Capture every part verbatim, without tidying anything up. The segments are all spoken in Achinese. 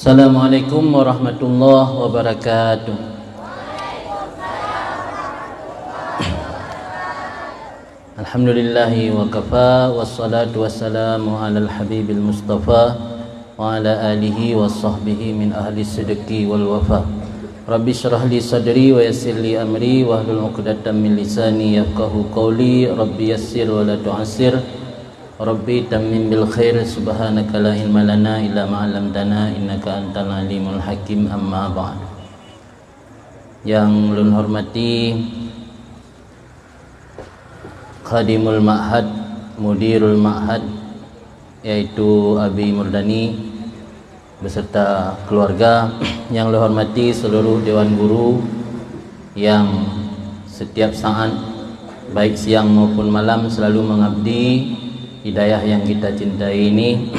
Assalamualaikum warahmatullahi wabarakatuh. Alhamdulillahi wa kafa, wassalatu wassalamu alal habibil mustafa, wa ala alihi wa sahbihi min ahli sidqi wal wafa. Rabbi syrah li sadri wa yassir li amri wahlul uqdatam min lisani yafqahu qawli. Rabbi yassir wa la tu'assir. Rabbi tammim bil khair. Subhanaka la ilma lana illa ma 'allamtana innaka antal alimul hakim. Amma ba'd. Yang lôn hormati Khadimul Ma'had, Mudirul Ma'had, yaitu Abi Murdani beserta keluarga. Yang lôn hormati seluruh dewan guru yang setiap saat, baik siang maupun malam, selalu mengabdi di dayah yang kita cintai ini.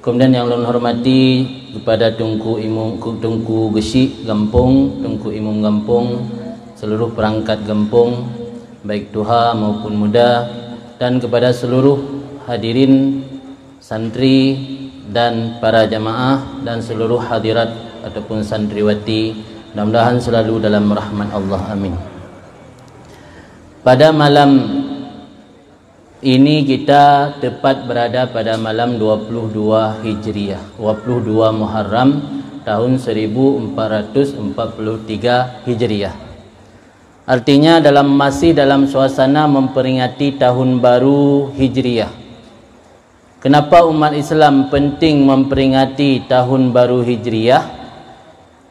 Kemudian yang lôn hormati kepada Teungku Imum, Teungku Geuchik Gampông, Teungku Imum Gampông, seluruh perangkat gampông, baik tuha maupun muda, dan kepada seluruh hadirin santri dan para jamaah dan seluruh hadirat ataupun santriwati, mudah-mudahan selalu dalam rahmat Allah. Amin. Pada malam ini kita tepat berada pada malam dua puluh dua Hijriah, dua puluh dua Muharram tahun seribu empat ratus empat puluh tiga Hijriah. Artinya dalam, masih dalam suasana memperingati tahun baru Hijriah. Kenapa umat Islam penting memperingati tahun baru Hijriah?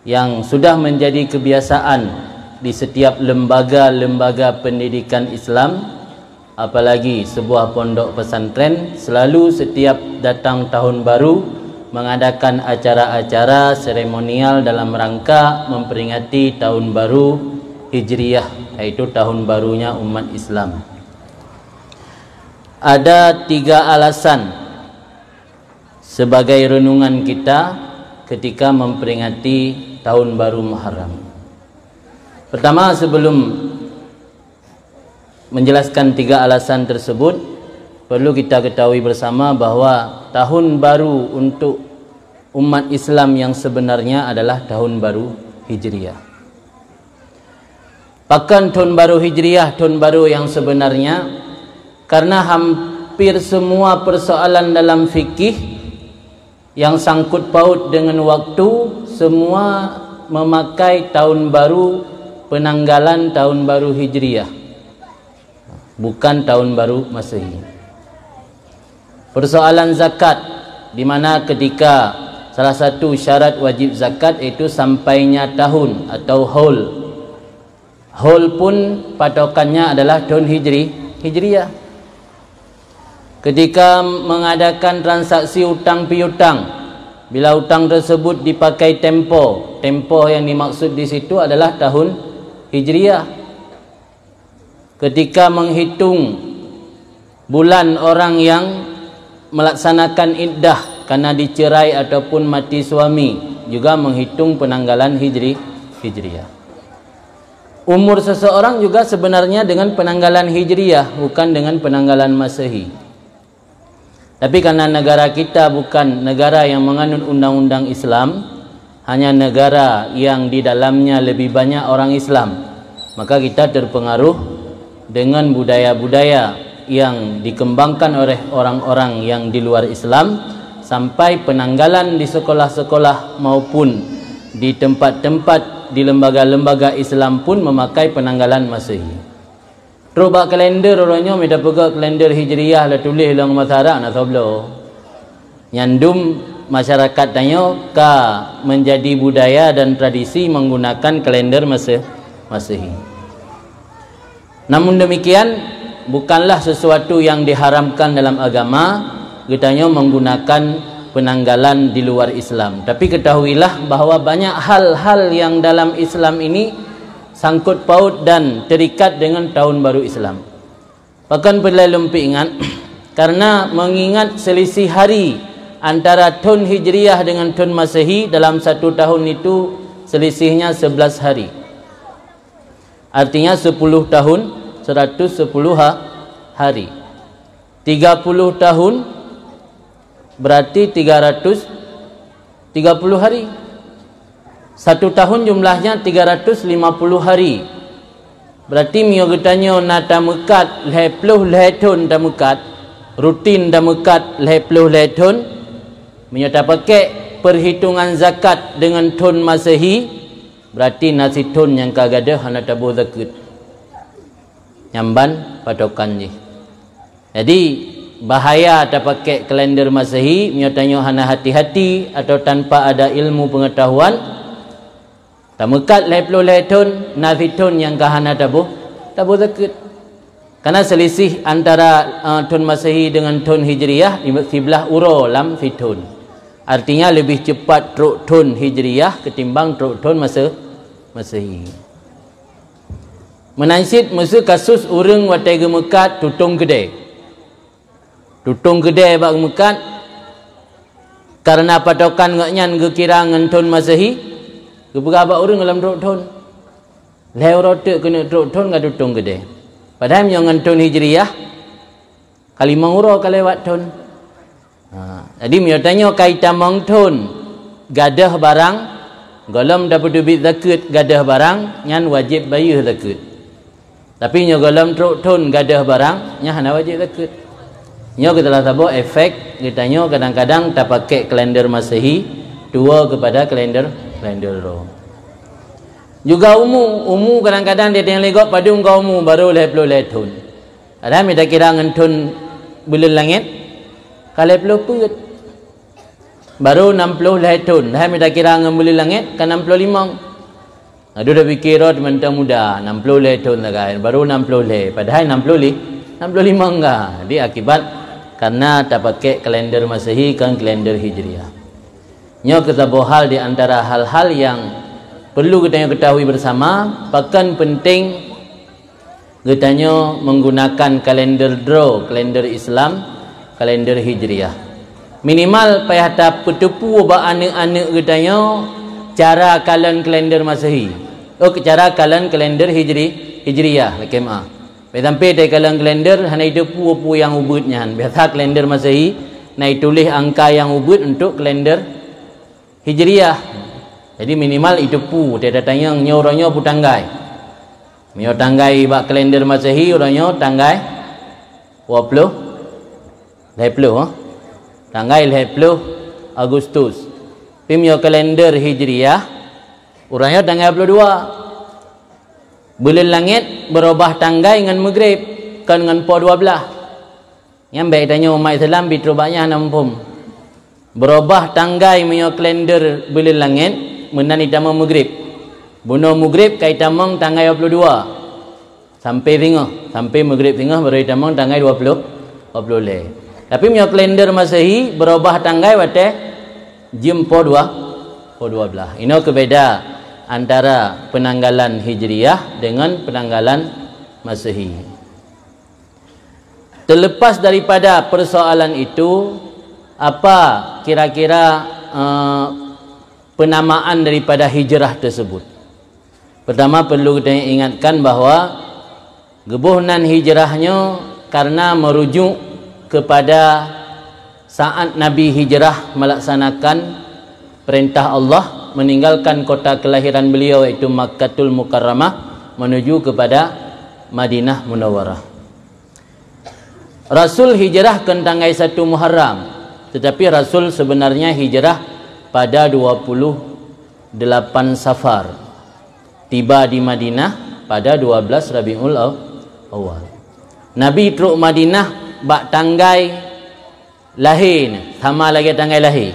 Yang sudah menjadi kebiasaan di setiap lembaga-lembaga pendidikan Islam, apalagi sebuah pondok pesantren, selalu setiap datang tahun baru mengadakan acara-acara seremonial dalam rangka memperingati tahun baru Hijriah, yaitu tahun barunya umat Islam. Ada tiga alasan sebagai renungan kita ketika memperingati tahun baru Muharram. Pertama, sebelum menjelaskan tiga alasan tersebut, perlu kita ketahui bersama bahwa tahun baru untuk umat Islam yang sebenarnya adalah tahun baru Hijriah. Pakon thon barô Hijriah, thon barô nyang seubeunarnya? Kareuna hampir seumua peusoalan dalam fikih nyang sangkot paut deungon waktu, seumua meumakai tahun barô peunanggalan tahun barô Hijriah, bukan tahun barô Masehi. Peusoalan zakat, di mana keutika salah satu syarat wajéb zakat yaitu sampainya tahun atau haul. Haul pun patokannya adalah thon Hijri, Hijriah. Keutika mengadakan transaksi utang piutang, bila utang tersebut dipakai tempo, tempo yang dimaksud di situ adalah tahun Hijriah. Keutika menghitung bulan orang yang melaksanakan iddah karena dicerai ataupun mati suami, juga menghitung peunanggalan Hijri, Hijriah. Umur seseorang juga sebenarnya dengan peunanggalan Hijriah, bukan dengan peunanggalan Masehi. Tapi karena negara kita bukan negara yang menganut undang-undang Islam, hanya negara yang di dalamnya lebih banyak orang Islam, maka kita terpengaruh dengan budaya-budaya yang dikembangkan oleh orang-orang yang di luar Islam, sampai peunanggalan di sekolah-sekolah maupun di tempat-tempat di lembaga-lembaga Islam pun memakai peunanggalan Masehi. Trok bak kalender uroe nyoe, mita peugah kalender Hijriah latuléh lam masyarakat na sabloe. Nyan dum masyarakat tanyoe ka menjadi budaya dan tradisi menggunakan kalender Mase-, Masehi. Namun demikian, bukanlah sesuatu yang diharamkan dalam agama geutanyoe menggunakan peunanggalan di luar Islam. Tapi ketahuilah bahwa banyak hal-hal yang dalam Islam ini sangkot paut dan terikat dengan tahun baru Islam. Pakon peureulée lôn peuingat, karena mengingat selisih hari antara thon Hijriah dengan thon Masehi, dalam satu tahun itu selisihnya sebelas hari. Artinya sepuluh tahun, seratus sepuluh ha-, hari. Tiga puluh tahun, berarti tiga ratus Tiga puluh hari. Satu tahun jumlahnya tiga ratus lima puluh hari. Berarti meunyoe geutanyoe na tameukat lhée ploh lhée thon tameukat, rutin tameukat lhée ploh lhée thon, meunyoe tapakek peuhitongan zakat deungon thon Masehi, berarti na sithon nyang ka gadôh hana taboh zakeuet. Nyan ban patokan jih. Jadi, bahaya tapakek kalender Masehi meunyoe tanyoe hana hati-hati atau tanpa ada ilmu pengetahuan. Tameukat lhée ploh lhée thon, na sithon nyang ka hana taboh, taboh zakeuet. Karena selisih antara, eh, thon Masehi dengan thon Hijriah, siblah uroe lam sithon. Artinya, lebih cepat trok thon Hijriah ketimbang trok thon Mase-, Masehi. Meunan cit meuseu kasus ureuëng watée geumeukat tutong keudée. Tutong keudée bak geumeukat, karena patokan gobnyan geukira ngon thon Masehi, geupeugah bak ureuëng lam trok thon. Lhée uroe teuk keuneuk trok thon ka tutong keudée. Padahai meunyoe ngon thon Hijriah, ka limong uroe ka lewat thon. Ha, jadi meunyoe tanyoe ka itamong thon gadôh barang, gohlom tapeuteubiet zakeuet gadôh barang, nyan wajéb bayeue zakeuet. Tapi nyoe gohlom trok thon gadôh barang, nyan hana wajéb zakeuet. Nyoe geutelah saboh efek geutanyoe kadang-kadang tapakek kalender Masehi tuwoe keupada kalender, kalender droe. Juga umu, umu kadang-kadang dia tengok ligok padum ka umu baru lhée ploh lhée thon. Padahai meunyoe takira ngon thon buleuen langét, ka lhée ploh peuet. Baru nam ploh lhée thon. Padahai meunyoe takira ngon buleuen langét, ka nam ploh limong. Aduh, dah pikir rot mantong muda, nam ploh lhée thon sagai, baru nam ploh lhée. Padahai nam ploh li-, nam ploh limong ka. Jadi akibat karena tapakek kalender Masehi kon kalender Hijriah. Nyoe keuh saboh hal di antara hal-hal yang perlu geutanyoe ketahui bersama, pakon penting geutanyoe menggunakan kalender droe, kalender Islam, kalender Hijriah. Minimal payah tapeuteupeue bak aneuëk-aneuëk geutanyoe cara kalon kalender Masehi. Oh, cara kalon kalender Hijri-, Hijriah, lakée meuáh. Bèk sampai teukalon kalender hana iteupeue peue nyang ubeuet nyan. Biasa kalender Masehi na ituléh angka nyang ubeuet untuk kalender Hijriah. Jadi minimal iteupeue, teutatanyong nyoe uroe nyoe peue tanggai. Meunyoe tanggai bak kalender Masehi, uroe nyoe tanggai dua ploh, lhèe ploh, eh. Tanggai lhèe ploh Agustus. Tapi meunyoe kalender Hijriah, uroe nyoe tanggai dua ploh dua. Buleuen langét beurubah tanggai ngon Maghrib, kon ngon poh dua blaih. Nyan bèk tanyoe umat Islam, bit rubahnya hana muphom. Beurubah tanggai meunyoe kalender buleuen langét, meunan itamong Maghrib. Bunoe Maghrib ka itamong tanggai dua ploh dua. Sampai singoh, sampai Maghrib singoh baru itamong tanggai dua ploh, dua ploh lhèe. Tapi meunyoe kalender Masehi beurubah tanggai watèe jeuem poh dua, poh dua blaih. Inoe keu beda antara peunanggalan Hijriah dengan peunanggalan Masehi. Terlepas daripada persoalan itu, apa kira-kira, eh, penamaan daripada hijrah tersebut? Pertama, perlu kita ingatkan bahwa geuboh nan hijrah nyoe karena merujuk kepada saat Nabi hijrah melaksanakan perintah Allah, meninggalkan kota kelahiran beliau, yaitu Makkatul Mukarramah, menuju kepada Madinah Munawwarah. Rasul hijrah kon tanggai satu Muharram, tetapi Rasul sebenarnya hijrah pada dua puluh delapan Safar, tiba di Madinah pada dua belas Rabiul Aw-, Awal. Nabi trok Madinah bak tanggai lahé nyan, sama lagèe tanggai lahé.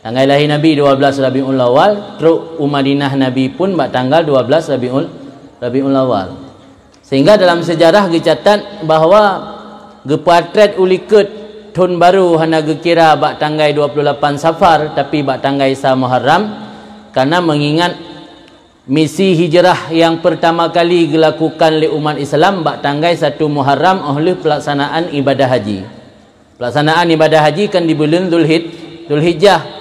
Tanggai lahé Nabi dua belas Rabiul Awal, trok u Madinah Nabi pun bak tanggal dua belas Rabiul, Rabiul Awal. Sehingga dalam sejarah geucatat bahwa geupeutrét u likot thon barô hana geukira bak tanggai dua puluh lapan Safar, tapi bak tanggai sa Muharram, karena mengingat misi hijrah yang pertama kali geulakukan lé umat Islam bak tanggai satu Muharram óh lheueh pelaksanaan ibadah haji. Pelaksanaan ibadah haji kan di buleuen Zulhij-, Zulhijjah.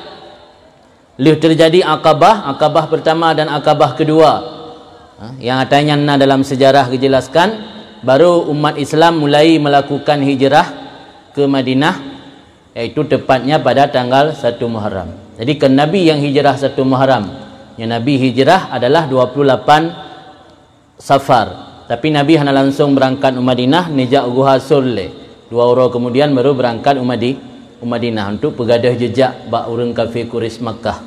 Lheueh terjadi Aqabah, Aqabah pertama dan Aqabah kedua. Ha, nyang ata nyan na dalam sejarah geujelaskan, baru umat Islam mulai melakukan hijrah ke Madinah, yaitu tepatnya pada tanggal satu Muharram. Jadi, kon Nabi nyang hijrah satu Muharram. Nyang Nabi hijrah adalah dua puluh lapan Safar. Tapi Nabi hana langsung beurangkat u Madinah, neujak u Guha Sur lé. Dua uroe keumudian baru beurangkat u Madi-, u Madinah untuk peugadôh jeujak bak ureuëng kafé Quraisy Makkah.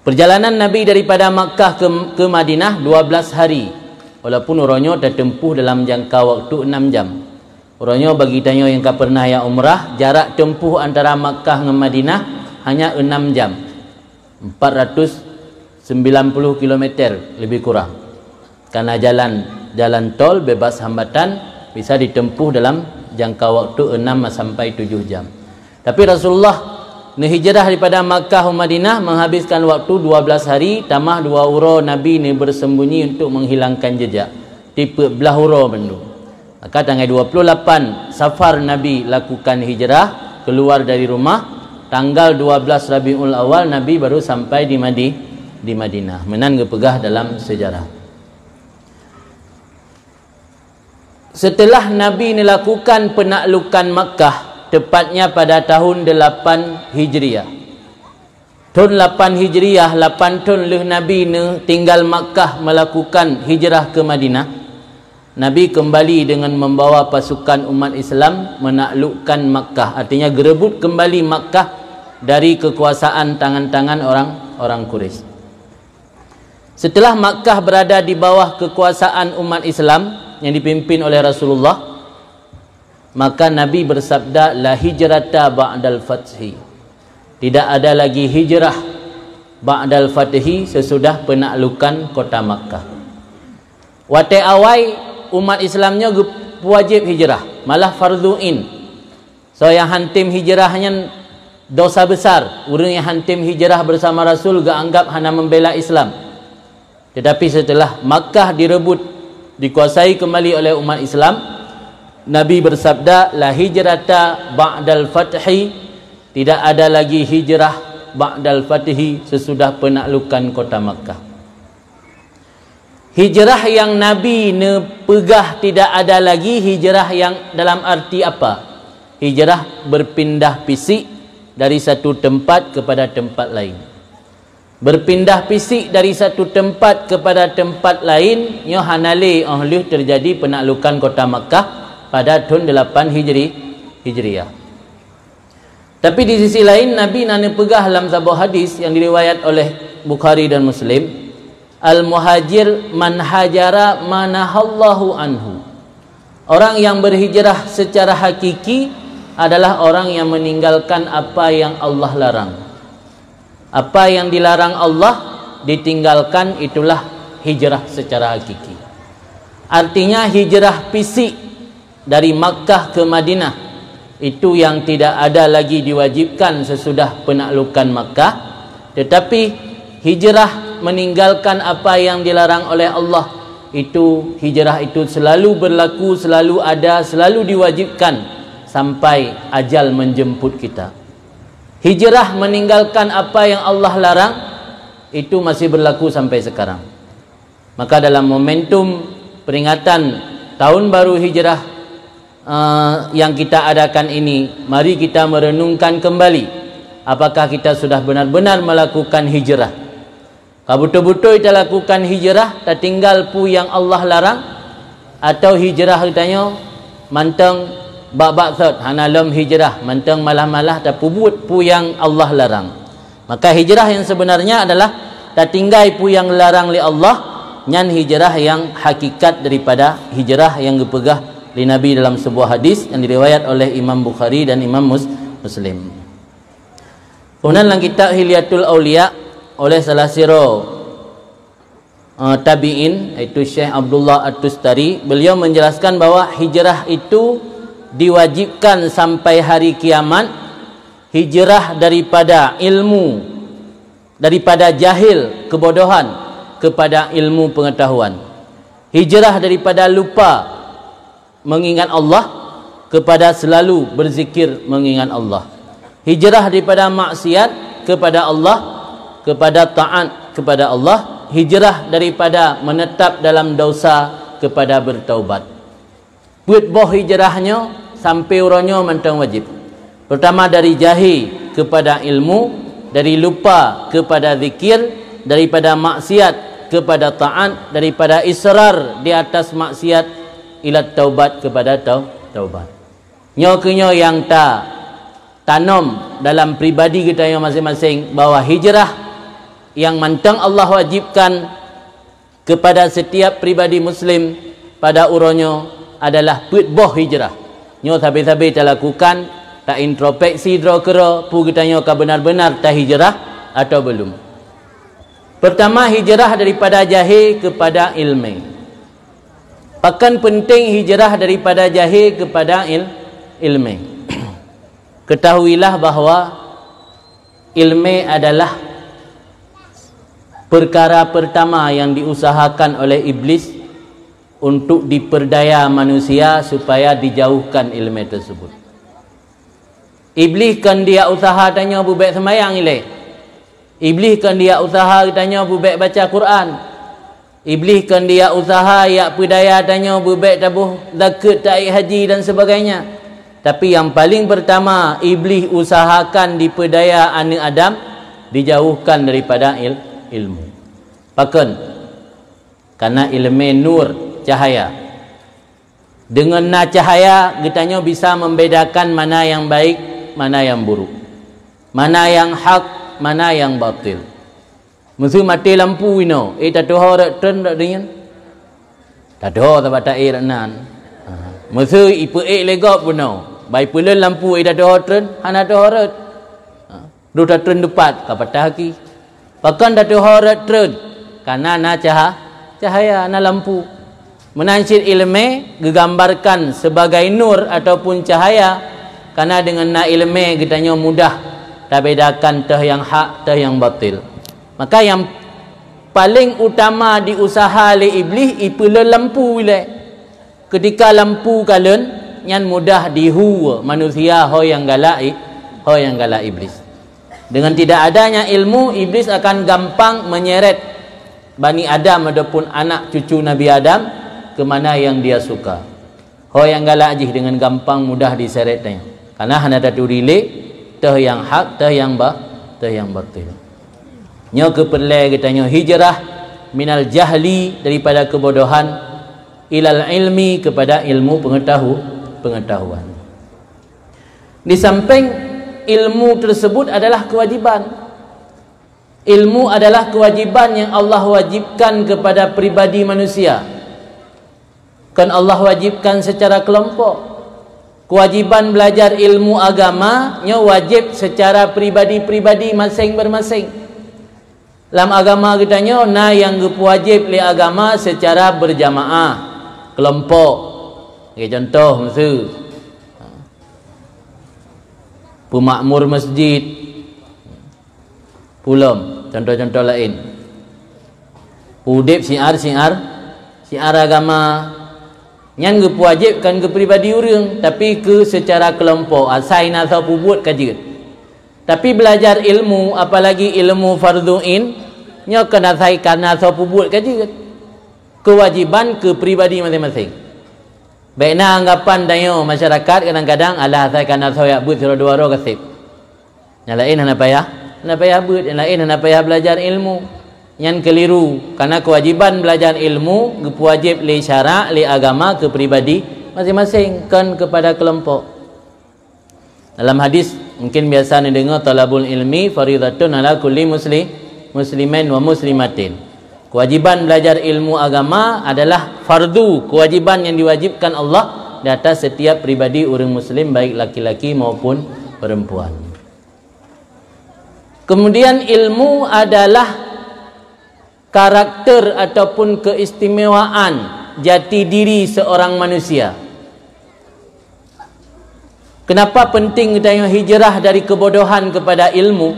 Peurjalanan Nabi daripada Makkah ke, ke Madinah dua belas hari, walaupun uroe nyoe teuteumpuh dalam jangka waktu enam jam. Uroe nyoe bagi tanyoe nyang ka pernah jak umrah, jarak teumpuh antara Makkah ngon Madinah hanya enam jam, empat ratus sembilan puluh kilometer lebih kurang. Karena jalan, jalan tol bebas hambatan, bisa ditempuh dalam jangka waktu enam sampai tujuh jam. Tapi Rasulullah neuhijrah daripada Makkah u Madinah menghabiskan waktu dua belas hari, tamah dua uroe Nabi neubersembunyi untuk menghilangkan jejak. Tipe blah uroe bandum. Maka tanggai dua puluh lapan Safar Nabi lakukan hijrah, keluar dari rumah. Tanggal dua belas Rabiul Awal Nabi baru sampai di Madi-, di Madinah. Meunan geupeugah dalam sejarah. Setelah Nabi melakukan penaklukan Makkah, tepatnya pada tahun delapan Hijriah. Thon lapan Hijriah, lapan thon lheueh Nabi neutinggal Makkah melakukan hijrah ke Madinah, Nabi kembali dengan membawa pasukan umat Islam menaklukkan Makkah, artinya geureubot kembali Makkah dari kekuasaan tangan-tangan orang, orang Quraisy. Setelah Makkah berada di bawah kekuasaan umat Islam yang dipimpin oleh Rasulullah, maka Nabi bersabda, "La hijrata ba'dal fathi." Tidak ada lagi hijrah ba'dal fathi, sesudah penaklukan kota Makkah. Watée awai umat Islam nyoe geupeuwajéb hijrah, malah fardhu ain. Soe nyang hántom hijrah nyan dosa besar. Ureuëng nyang hántom hijrah bersama Rasul geuanggap hana membela Islam. Tetapi setelah Makkah direbut, dikuasai kembali oleh umat Islam, Nabi bersabda, "La hijrata ba'dal fathi." Tidak ada lagi hijrah ba'dal fathi, sesudah penaklukan kota Makkah. Hijrah yang Nabi neupeugah tidak ada lagi, hijrah yang dalam arti apa? Hijrah berpindah fisik dari satu tempat kepada tempat lain. Berpindah fisik dari satu tempat kepada tempat lain, nyoe hana lé óh lheueh terjadi penaklukan kota Makkah pada thon delapan Hijri-, Hijriah. Tapi di sisi lain, Nabi na neupeugah lam saboh hadis yang diriwayat oleh Bukhari dan Muslim, "Al-muhajir man hajara ma nahallahu anhu." Orang yang berhijrah secara hakiki adalah orang yang meninggalkan apa yang Allah larang. Apa yang dilarang Allah ditinggalkan, itulah hijrah secara hakiki. Artinya, hijrah fisik dari Makkah ke Madinah, itu yang tidak ada lagi diwajibkan sesudah penaklukan Makkah. Tetapi, hijrah meninggalkan apa yang dilarang oleh Allah, itu, hijrah itu selalu berlaku, selalu ada, selalu diwajibkan sampai ajal menjemput kita. Hijrah meninggalkan apa yang Allah larang, itu masih berlaku sampai sekarang. Maka dalam momentum peringatan Tahun Baru Hijrah, eh, yang kita adakan ini, mari kita merenungkan kembali, apakah kita sudah benar-benar melakukan hijrah? Ka beutôi-beutôi talakukan hijrah, tatinggal peue nyang Allah larang, atawa hijrah geutanyoe mantong bak-bak sot, hana lom hijrah, mantong malah-malah tapeubuet peue nyang Allah larang? Maka hijrah nyang sebenarnya adalah tatinggai peue nyang larang lé Allah, nyan hijrah nyang hakikat daripada hijrah nyang geupeugah lé Nabi dalam sebuah hadis yang diriwayat oleh Imam Bukhari dan Imam Mus-, Muslim. Kemudian dalam kitab Hilyatul Auliya oleh salah sidroe, eh, tabi'in, yaitu Syekh Abdullah At-Tustari, beliau menjelaskan bahwa hijrah itu diwajibkan sampai hari kiamat, hijrah daripada ilmu, daripada jahil, kebodohan, kepada ilmu pengetahuan. Hijrah daripada lupa mengingat Allah kepada selalu berzikir mengingat Allah. Hijrah daripada maksiat kepada Allah, kepada taat kepada Allah. Hijrah daripada menetap dalam dosa kepada bertaubat. Peuet boh hijrah nyoe sampai uroe nyoe mantong wajib. Pertama dari jahil kepada ilmu, dari lupa kepada zikir, daripada maksiat kepada taat, daripada israr di atas maksiat ila taubat kepada tau-, taubat. Nyoe keuh nyoe nyang ta tanom dalam pribadi geutanyoe maséng-maséng bahwa hijrah nyang mantong Allah wajibkan kepada setiap pribadi muslim pada uroe nyoe adalah peuet boh hijrah. Nyoe sabe-sabe talakukan, ta introspeksi droe keudroe, peue geutanyoe ka benar-benar tahijrah atau belum. Pertama, hijrah daripada jahé kepada ilmé. Pakon penting hijrah daripada jahé kepada il-, ilmé? Ketahuilah bahwa ilmé adalah perkara pertama yang diusahakan oleh Iblis untuk diperdaya manusia supaya dijauhkan ilmé tersebut. Iblis kon dia usaha tanyoe beubek seumayang ilée. Iblis kon dia usaha tanyoe beubek baca Quran. Iblis kon dia usaha yak peudaya tanyoe beubek taboh zakeuet, taék haji dan sebagainya. Tapi yang paling pertama Iblis usahakan diperdaya aneuk Adam dijauhkan daripada il-, ilmu. Pakon? Karena ilmé nur, cahaya. Deungon na cahaya geutanyoe bisa membedakan mana yang baik, mana yang buruk, mana yang hak, mana yang batil. Meuseu maté lampu inoe, eh, tateuho rot treun rot deungon? Tateuho sabat taék rot nan. Ha. Meuseu ipeuék lé gob bunoe, bai peulon lampu, eh, tateuho treun, hana teuho rot. Ha. Duh tatreun deupat ka patah aki. Pakon tateuho rot treun? Kana na caha-, cahaya, na lampu. Meunan cit ilmé geugambarkan sebagai nur ataupun cahaya, kana deungon na ilmé geutanyoe mudah tabedakan toh nyang hak, toh nyang batil. Maka nyang paleng utama diusaha lé Iblih ipeulon lampu ilée. Keutika lampu kalon, nyan mudah dihu manusia ho nyang galak i-, ho nyang galak Iblis. Dengan tidak adanya ilmu, Iblis akan gampang menyeret Bani Adam ataupun anak cucu Nabi Adam ke mana yang dia suka. Ho nyang galak jih dengan gampang mudah diseret nyan. Karena hana taturi lé, toh nyang hak, toh nyang ba-, toh nyang batil. Nyoe keuh peureulée geutanyoe hijrah minal jahli, daripada kebodohan, ilal ilmi, kepada ilmu pengetahu-, pengetahuan. Di samping ilmu tersebut adalah kewajiban. Ilmu adalah kewajiban yang Allah wajibkan kepada pribadi manusia. Kon Allah wajibkan secara kelompok. Kewajiban belajar ilmu agama nyoe wajib secara pribadi-pribadi maséng-maséng. Lam agama geutanyoe na nyang geupeuwajéb lé agama seucara beurjamaah, keulompok. Lagée contoh, meuseu, peumakmur masjid, peulom, contoh-contoh laén. Udeb syiar-syiar, syiar agama, nyan geupeuwajéb kon keu pribadi ureuëng, tapi keu seucara keulompok, asai na soe peubuet ka jeuet. Tapi belajar ilmu, apalagi ilmu fardhu ain, nyoe kon asai kana soe peubuet ka jeuet. Kewajiban keu pribadi maséng-maséng. Bék na anggapan tanyoe masyarakat kadang-kadang, alah, asai kana soe jak beuet sidroe dua droe ka seb. Nyang laén hana payah, hana payah beuet, nyang laén hana payah belajar ilmu. Nyan keliru, karena kewajiban belajar ilmu geupeuwajéb lé syarak, lé agama keu pribadi maséng-maséng, kon kepada kelompok. Dalam hadis mungkin biasa neudeungoe, "Thalabul ilmi faridatun ala kulli musli-, muslimin wa muslimatin." Kewajiban belajar ilmu agama adalah fardu, kewajiban yang diwajibkan Allah di atas setiap pribadi ureuëng muslim, baik laki-laki maupun perempuan. Kemudian ilmu adalah karakter ataupun keistimewaan jati diri seorang manusia. Kenapa penting geutanyoe hijrah dari kebodohan kepada ilmu?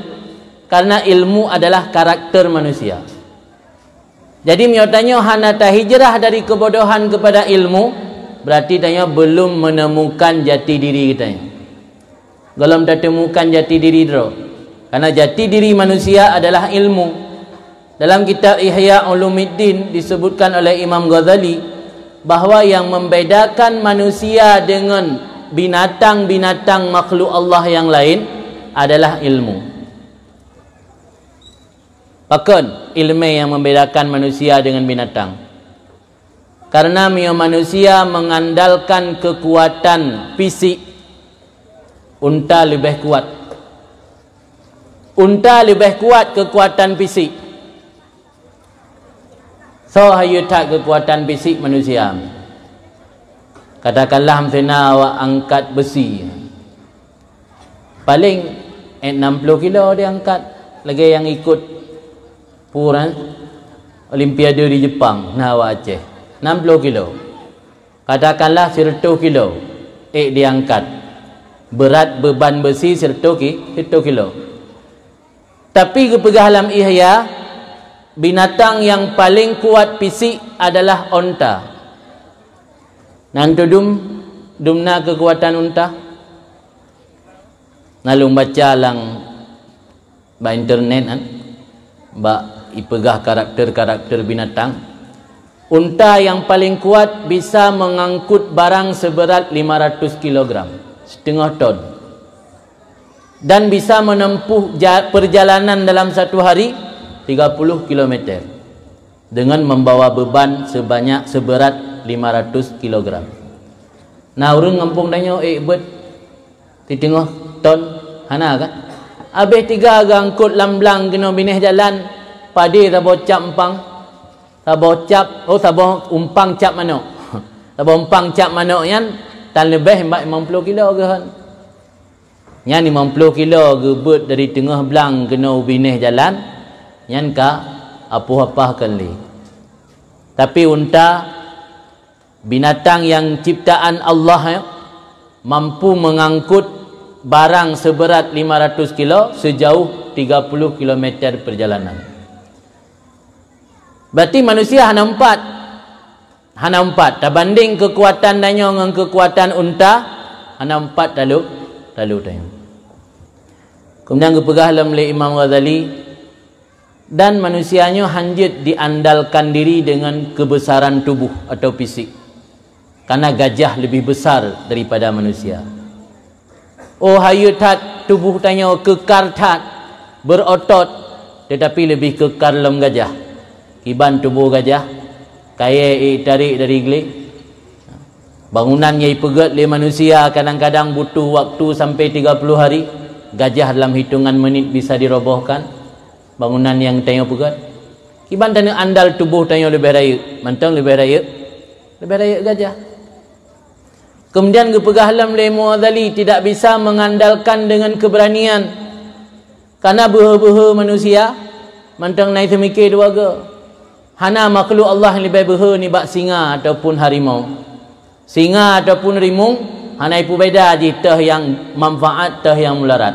Karena ilmu adalah karakter manusia. Jadi, meunyoe tanyoe hana tahijrah dari kebodohan kepada ilmu, berarti tanyoe belum menemukan jati diri geutanyoe. Gohlom tateumukan jati diri droe. Karena jati diri manusia adalah ilmu. Dalam kitab Ihya Ulumuddin disebutkan oleh Imam Ghazali bahwa yang membedakan manusia dengan binatang-binatang makhluk Allah yang lain adalah ilmu. Pakon ileumèe nyang membedakan manusia dengan binatang? Karena meunyoe manusia mengandalkan kekuatan fisik, unta leubeh kuat. Unta leubeh kuat kekuatan fisik. Soe hayeu that kekuatan fisik manusia? Katakanlah, meusina awak angkat besi. Paléng, eh, enam puluh kilo diangkat, lagèe nyang ikut pura Olimpiade di Jepang, na awak Aceh. Enam puluh kilo. Katakanlah sireutôh kilo, eh, diangkat. Beurat beuban besi sireutôh ki-, sireutôh kilo. Tapi geupeugah lam Ihya, binatang nyang paléng kuat fisik adalah onta. Nan tudum, dum na keukuatan unta? Na lôn baca lam, bak internet, kan, bak ipeugah karakter-karakter binatang. Unta nyang paléng kuat bisa mengangkut barang seberat lima ratus kilogram, siteungoh ton, dan bisa menempuh ja-, perjalanan dalam satu hari tiga puluh kilometer dengan membawa beban sebanyak, seberat lima ratus kilogram. Na ureuëng gampông tanyoe ék beuet siteungoh ton? Hana, kan? Abéh tiga geuangkot lam blang keunoe binéh jalan, padé saboh cap umpang, saboh cap, oh, saboh umpang cap manok. Saboh umpang cap manok nyan tan leubeh bak limong ploh kilo geuhon. Nyan limong ploh kilo geubeuet dari teungoh blang keunoe u binéh jalan, nyan ka apoh apah kon lé. Tapi unta, binatang nyang ciptaan Allah, ya, mampu mengangkut barang seberat lima ratus kilo sejauh tiga puluh kilometer perjalanan. Berarti manusia hana empat. Hana empat. Tabanding keukuatan tanyoe ngon keukuatan unta, hana empat talu, talu tanyoe. Kemudian geupeugah lom lé Imam Ghazali, dan manusia nyoe hanjeuet diandalkan diri dengan kebesaran tubuh atau fisik. Karena gajah lebih besar daripada manusia. Oh, hayeu that tuboh tanyoe, keukar that, beurotot, teutapi leubeh keukar lom gajah. Kiban tuboh gajah, kayée itarek dari glé. Bangunan nyang ipeugét lé manusia kadang-kadang butuh waktu sampai tiga puluh hari, gajah dalam hitungan menit bisa dirobohkan bangunan nyang tanyoe peugét. Kiban tanyoe andal tuboh tanyoe leubeh rayeuk, mantong leubeh rayeuk, leubeh rayeuk gajah. Kemudian geupeugah lom lé Imam Ghazali, tidak bisa mengandalkan dengan keberanian. Karena beuhe-beuhe manusia mantong na iseumiké dua goe. Hana makhluk Allah nyang leubeh beuhe nibak singa ataupun harimau. Singa ataupun rimueng hana ipeubeda jih toh nyang manfaat, toh nyang mularat.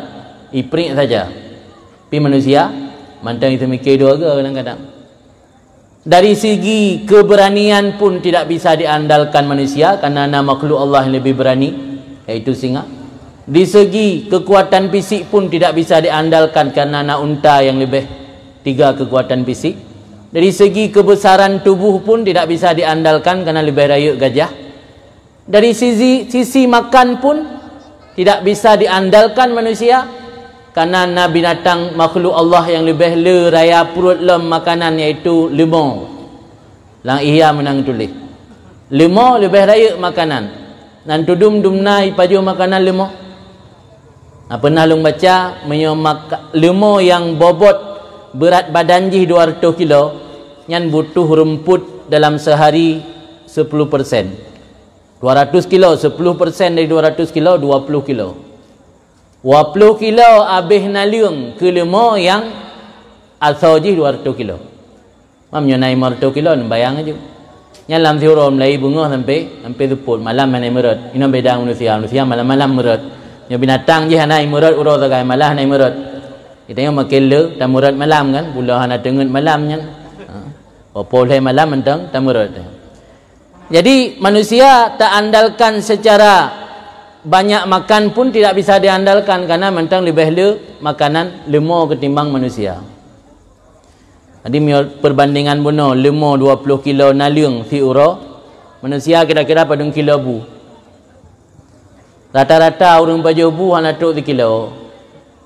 Ipriek saja. Tapi manusia mantong iseumiké dua goe kadang-kadang. Dari segi keberanian pun tidak bisa diandalkan manusia, karena na makhluk Allah yang lebih berani, yaitu singa. Di segi kekuatan fisik pun tidak bisa diandalkan, karena na unta yang lebih tiga kekuatan fisik. Dari segi kebesaran tubuh pun tidak bisa diandalkan, karena lebih rayeuk gajah. Dari sisi, sisi makan pun tidak bisa diandalkan manusia, karena na binatang makhluk Allah yang leubeh le raya pruet lom makanan, yaitu leumo. Lam Ihya meunan tuléh, leumo leubeh rayeuk makanan. Nan tudum dumna ipajoh makanan leumo. Nah, pernah lôn baca, meunyoe maka-, leumo nyang bobot berat badan jih dua ratus kilo, nyan butuh rumput dalam sehari sepuluh persen. Dua ratus kilo, sepuluh persen dari dua ratus kilo, dua puluh kilo. Dua puluh kilo abéh naleueng keu leumo nyang asoe jih dua ratus kilo. Mam nyoe na limong ratus kilo, neubayang aju. Nyan lam siuroe mulai beungoh sampai, sampai seupôt, malam hana meurot. Inoe beda manusia, manusia malam-malam meurot. Nyoe binatang jih hana meurot, uroe sagai malam hana meurot. Geutanyoe makin le tameurot malam kan, bulo hana teungeut malam nyan. Ha. Poh lhèe malam mantong tameurot. Jadi, manusia taandalkan secara banyak makan pun tidak bisa diandalkan, karena mantong leubeh le makanan leumo ketimbang manusia. Jadi, meunyoe perbandingan bunoe, leumo dua puluh kilo naleueng siuroe, manusia kira-kira padum kilo bu. Rata-rata ureuëng pajoh bu hana trok sikilo.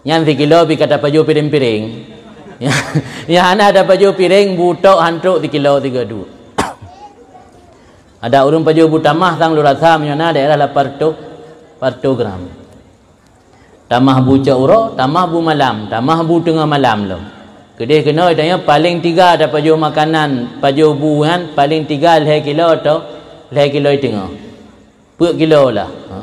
Nyan sikilo pih ka tapajoh piréng-piréng. Nyang hana tapajoh piréng, bu tok han trok sikilo sigoe duek. Adak ureuëng pajoh bu tamah sang lôn rasa meunyoe na daerah lapan reutôh, lapan reutôh gram. Tamah bu cot uroe, tamah bu malam, tamah bu teungoh malam lom. Keudeh keunoe tanyoe paléng tiga tapajoh makanan, pajoh bu nyan paléng tiga lhée kilo atau lhée kilo teungoh. Peuet kilo lah. Ha?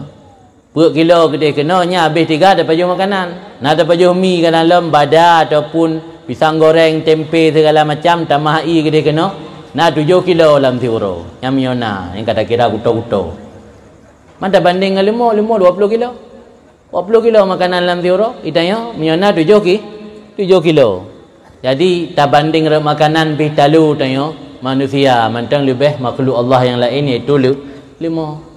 Peuet kilo keudeh keunoe nyan habéh tiga tapajoh makanan. Na tapajoh mi ka lam bada ataupun pisang goreng, tempe segala macam, tamah ie keudeh keunoe, na tujoh kilo lam siuroe. Nyan meunyoe na, nyang ka takira kuto-kuto. Man tabandéng ngon leumo, leumo dua ploh kilo. Dua ploh kilo makanan lam siuroe, itanyoe meunyoe na tujoh ki-, tujoh kilo. Jadi tabandéng rot makanan pih talo tanyoe manusia mantong leubeh makhluk Allah nyang laén, yaitu leu-, leumo.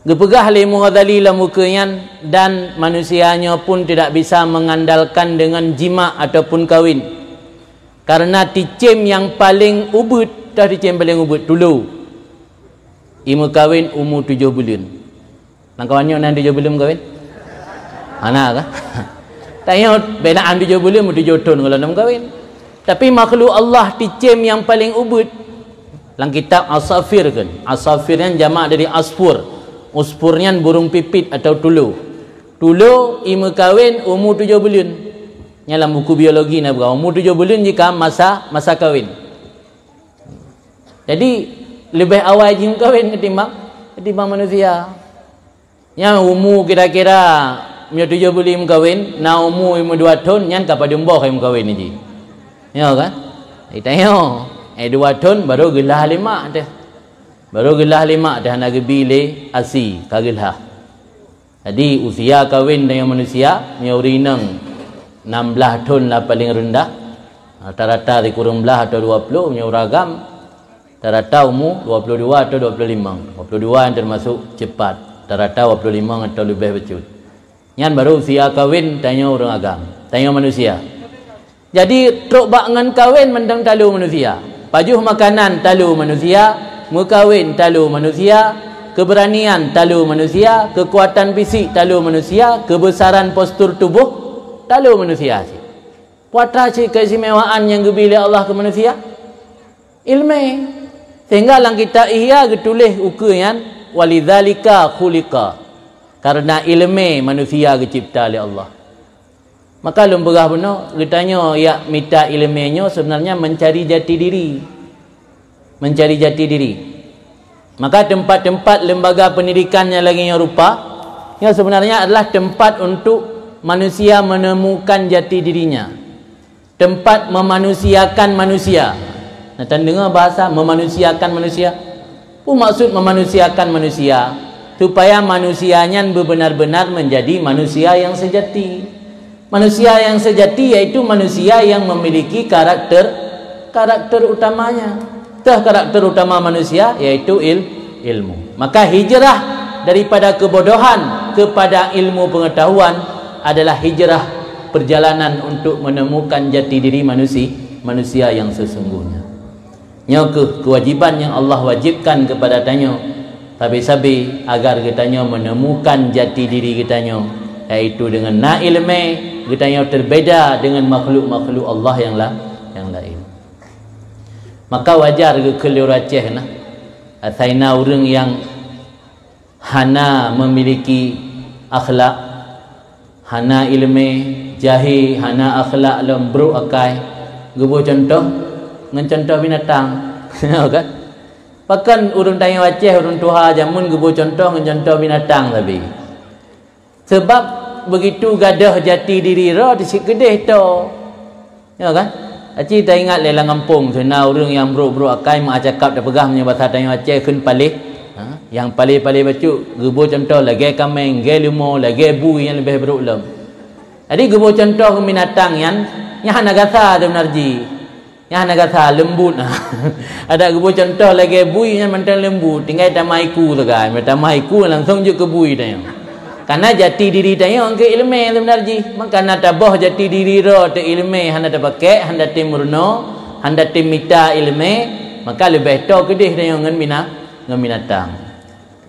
Geupeugah lé Imam Ghazali lam buku nyan, dan manusia nyoe pun tidak bisa mengandalkan dengan jima ataupun kawin. Karena ticém nyang paléng ubeuet, toh ticém paléng ubeuet, tulo. Imeukawen umu tujoh buleuen. Lam kawan nyoe na tujoh buleuen meukawen? Hana kah? Tanyoe bèk na tujoh buleuen, meutujoh thon gohlom meukawen. Tapi makhluk Allah ticém nyang paléng ubeuet. Lam kitab Asafir kan. Asafir nyan jamak dari asfur. Usfur nyan burung pipit atau tulo. Tulo imeukawen umu tujoh buleuen. Nyan lam buku biologi na buka. Umu tujoh buleuen jika masa, masa kawin. Jadi leubeh awai jih meukawen ketimbang, ketimbang manusia. Nyang umu kira-kira meunyoe tujoh buleuen meukawen, na umu limong dua thon, nyan ka padum boh meukawen jih. Nyo kan? Itanyoe, eh, dua thon baru geulah lemak teuh. Baru geulah lemak teuh hana geubi lé asi, ka geulah. Jadi usia kawen tanyoe manusia, meunyoe ureuëng inong enam belas thon lah paling rendah, rata-rata sikureueng blaih atau dua ploh, meunyoe ureuëng agam, rata-rata umu dua puluh dua atau dua puluh lima. Dua puluh dua nyang termasuk cepat. Rata-rata dua puluh lima atau leubeh bacut. Nyan baru usia kawen tanyoe ureuëng agam, tanyoe manusia. Jadi trok bak ngon kawen mantong talo manusia. Pajoh makanan talo manusia, meukawen talo manusia, keberanian talo manusia, kekuatan fisik talo manusia, kebesaran postur tubuh talo manusia. Peue atra cit keistimewaan nyang geubi lé Allah keu manusia? Ilmé. Sehingga lam kitab Ihya geutuléh ukeue nyan, "Walidzalika khuliqa." Karena ilmé manusia geucipta lé Allah. Maka lôn peugah bunoe, geutanyoe jak mita ilmé nyoe sebenarnya mencari jati diri. Mencari jati diri. Maka tempat-tempat lembaga pendidikan nyang lagée nyoe rupa, nyoe sebenarnya adalah tempat untuk manusia menemukan jati dirinya. Tempat memanusiakan manusia. Na tan deungoe bahasa memanusiakan manusia? Peue maksud memanusiakan manusia? Supaya manusia nyan benar-benar menjadi manusia yang sejati. Manusia yang sejati yaitu manusia yang memiliki karakter, karakter utamanya. Teuh karakter utama manusia yaitu il-, ilmu. Maka hijrah daripada kebodohan kepada ilmu pengetahuan adalah hijrah perjalanan untuk menemukan jati diri manusi-, manusia yang sesungguhnya. Nyoe kheueh keuwajiban nyang Allah wajibkan keupada tanyoe sabe-sabe, agar geutanyoe menemukan jati diri geutanyoe, yaitu deungon na iéleumé geutanyoe teubeda deungon makhluk-makhluk Allah nyang la-, nyang laén. Maka wajar geukheun lé ureuëng Aceh na, asai na ureuëng nyang hana memiliki akhlak, hana iéleumé, jahé, hana akhlak lom, brok akai, geuboh cuntoh ngon cuntoh binatang. Kan? Pakon ureuëng tanyoe Aceh, ureuëng tuha jameun geuboh cuntoh ngon cuntoh binatang sabe. Sabab begitu gadôh jati diri droe, cit keudeh toe. Ya kan? Aci taingat lé lam gampông, na ureuëng nyang brok-brok akai, meu'ah cakap tapeugah meunyoe basa tanyoe Aceh kheun paléh. Ha? Nyang paléh-paléh bacut, geuboh cuntoh lagée kaméng, lagée leumo, lagée bui nyang leubeh brok lom. Jadi geuboh cuntoh keu binatang nyan, nyan hana gasa sebenar jih. Nyan hana gasa, leumbut. Adak geuboh cuntoh lagée bui nyan mantong leumbut, tinggai tamah iku sagai, tamah iku langsong jeuet keu bui tanyoe. Karena jati diri tanyoe keu iéleumé sebenar jih. Maka na taboh jati diri droe teu iéleumé hana tapakék, hana tem meurunoe, hana tem mita iéleumé, maka leubeh toe keudeh tanyoe ngon bina-, ngon binatang.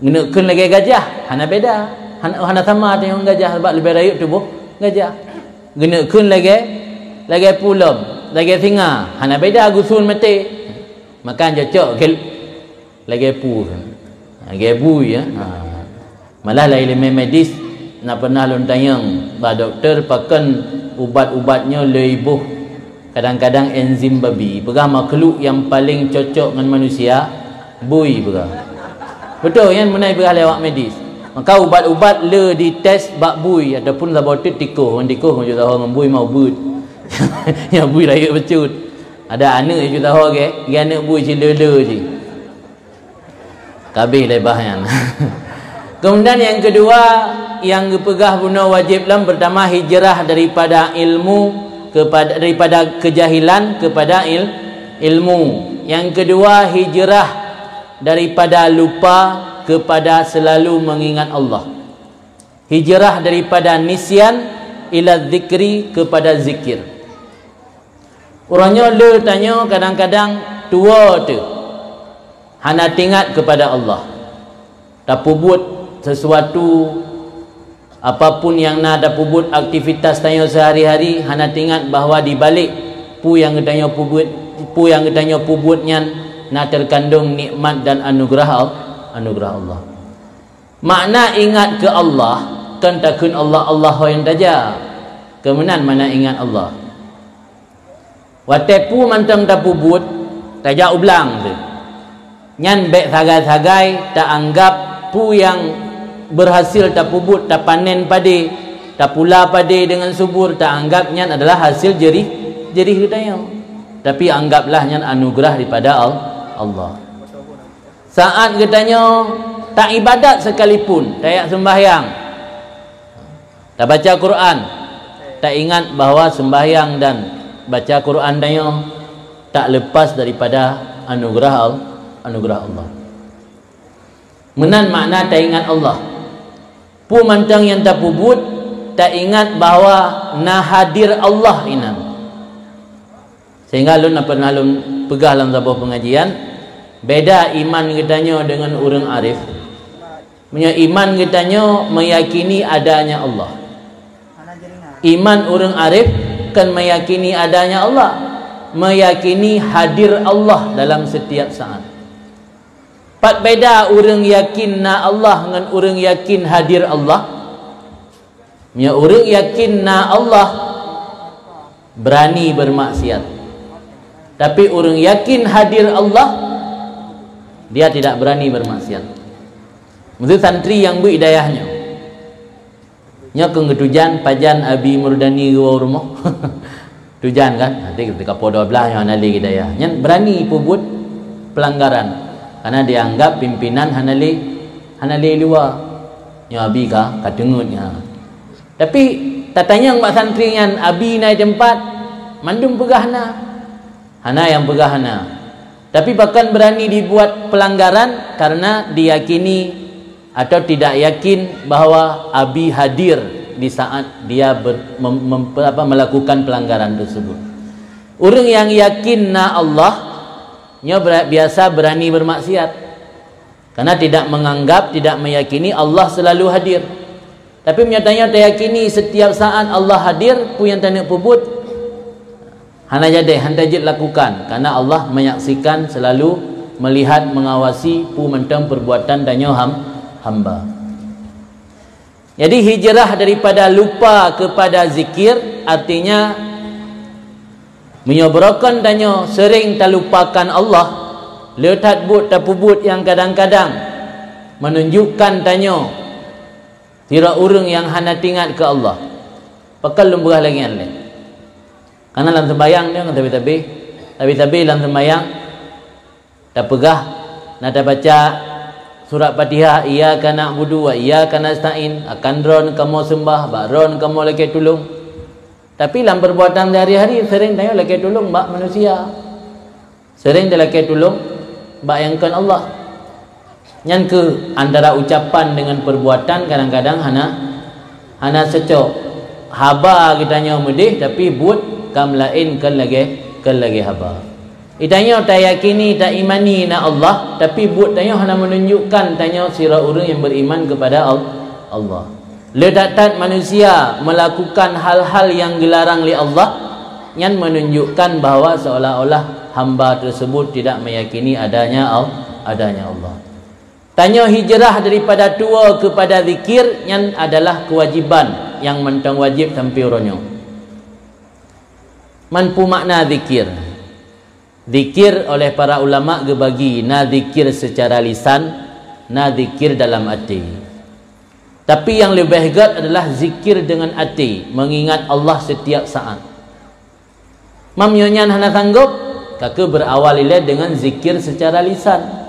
Geuneuk kheun lagée gajah, hana beda. Hana, hana sama tanyoe ngon gajah, sabab leubeh rayeuk tuboh gajah. Geuneuk kheun lagée lagèe peue lom, lagèe singa, hana beda gusôn maté. Maka cocok keu lagèe peue, lagèe bui, ya. Ha. Malah lam ileumèe medis, na pernah lôn tanyong bak dokto pakon ubat-ubat nyoe le iboh. Kadang-kadang enzim babi, peugah makhluk nyang paleng cocok ngon manusia, bui peugah. Beutôi nyan meunan peugah lé awak medis. Maka ubat-ubat le dites bak bui ataupun saboh teuk tikôh, ngon tikôh ngon jeuet saho ngon bui mau beuet. Nyang bui rayeuk bacut. Ada aneuk jeuet saho gé, gé aneuk bui cilele jih. Kabeh lé bah nyan. Kemudian yang kedua, yang geupeugah bunoe wajéb lom, pertama hijrah daripada ilmu kepada, daripada kejahilan kepada il-, ilmu. Yang kedua hijrah daripada lupa kepada selalu mengingat Allah. Hijrah daripada nisyan ila zikri kepada zikir. Uroe nyoe le tanyoe kadang-kadang tuwoe teuh hana teuingat kepada Allah. Tapeubuet sesuatu, apapun nyang na tapeubuet aktivitas tanyoe sehari-hari, hana teuingat bahwa di balek peue nyang geutanyoe peubuet, peue nyang geutanyoe peubuet nyan na terkandung nikmat dan anugerah Al-, anugerah Allah. Makna ingat keu Allah, kon takheun Allah, Allah ho nyang tajak. Kon meunan makna ingat Allah. Watèe peue mantong tapeubuet, tajak u blang teuh. Nyan bèk sagai-sagai taanggap peue nyang berhasil tapeubuet, tapanen padé, tapula padé deungon subur, taanggap nyan adalah hasil jerih, jerih geutanyoe. Tapi anggaplah nyan anugerah daripada Al-, Allah. Saat geutanyoe taibadat sekalipun, tajak seumbahyang, tabaca Quran, taingat bahwa seumbahyang dan baca Quran tanyoe tak lepas daripada anugerah Al-, anugerah Allah. Meunan makna taingat Allah. Peue mantong nyang tapeubuet, taingat bahwa na hadir Allah inan. Sehingga lôn na pernah lôn peugah lam saboh pengajian, beda iman geutanyoe deungon ureueng arif. Meunyoe iman geutanyoe meyakini adanya Allah. Iman ureueng arif kon meyakini adanya Allah, meyakini hadir Allah dalam setiap saat. Pat beda ureueng yakin na Allah ngon ureueng yakin hadir Allah? Meunyoe ureueng yakin na Allah, berani bermaksiat. Tapi ureueng yakin hadir Allah, dia tidak berani bermaksiat. Maksud santri nyang beuet hidayah nyoe. Nyoe keuh geutujan pajan Abi Murdani geuwoe u rumoh. Tujan kan? Nanti ketika poh dua belas nyoe hana lé hidayah. Nyan berani peubuet pelanggaran. Karena dianggap pimpinan hana lé, hana lé luwa. Nyoe Abi ka, ka teungeut nyan. Tapi tatanyong bak santri nyan, Abi na di teumpat, mandum peugah na. Hana nyang peugah hana. Tapi pakon berani dibuat pelanggaran karena diyakini atau tidak yakin bahwa Abi hadir di saat dia ber-, mem-, mem-, apa, melakukan pelanggaran tersebut. Ureueng nyang yakin na Allah, nyoe bera-, biasa berani bermaksiat. Karena tidak menganggap, tidak meyakini Allah selalu hadir. Tapi meunyoe tanyoe tayakini setiap saat Allah hadir, peue nyang taneuk peubuet, hana jadi, hana jeuet lakukan, karena Allah menyaksikan, selalu melihat, mengawasi peue mantong perbuatan tanyoe ham-, hamba. Jadi hijrah daripada lupa kepada zikir, artinya meunyoe beurokon tanyoe sering talupakan Allah, le that buet tapeubuet nyang kadang-kadang menunjukkan tanyoe sidroe ureueng nyang hana teuingat keu Allah. Pakon lôn peugah lagèe nyan lé? Karena lam seumbahyang nyoe ngon sabe-sabe, sabe-sabe lam seumbahyang tapeugah, na tabaca surat Fatihah, "Iyyaka na'budu wa iyyaka nasta'in", akan Droen kamoe seumbah, bak Droen kamoe lakèe tulông. Tapi lam perbuatan sehari-hari sering tanyoe lakèe tulông bak manusia. Sering talakèe tulông bak nyang kon Allah. Nyan keuh antara ucapan dengan perbuatan kadang-kadang hana, hana cocok. Haba geutanyoe meudeh, tapi buet ka meulaén kon lagèe, kon lagèe haba. Geutanyoe tayakini, taimani na Allah, tapi buet tanyoe hana meununjukkan tanyoe sidroe ureueng nyang beriman kepada Al-, Allah. Le that-that manusia melakukan hal-hal nyang geularang lé Allah, Nyan menunjukkan bahwa seolah-olah hamba tersebut tidak meyakini adanya Al-, adanya Allah. Tanyoe hijrah daripada tuwo kepada zikir, nyan adalah kewajiban nyang mantong wajib sampoe uroe nyoe. Man peue makna zikir? Zikir oleh para ulama geubagi, na zikir secara lisan, na zikir dalam até. Tapi nyang leubeh gét adalah zikir dengan até, mengingat Allah setiap saat. Meunyoe nyan hana sanggob, ka keuh beurawai ilée dengan zikir secara lisan.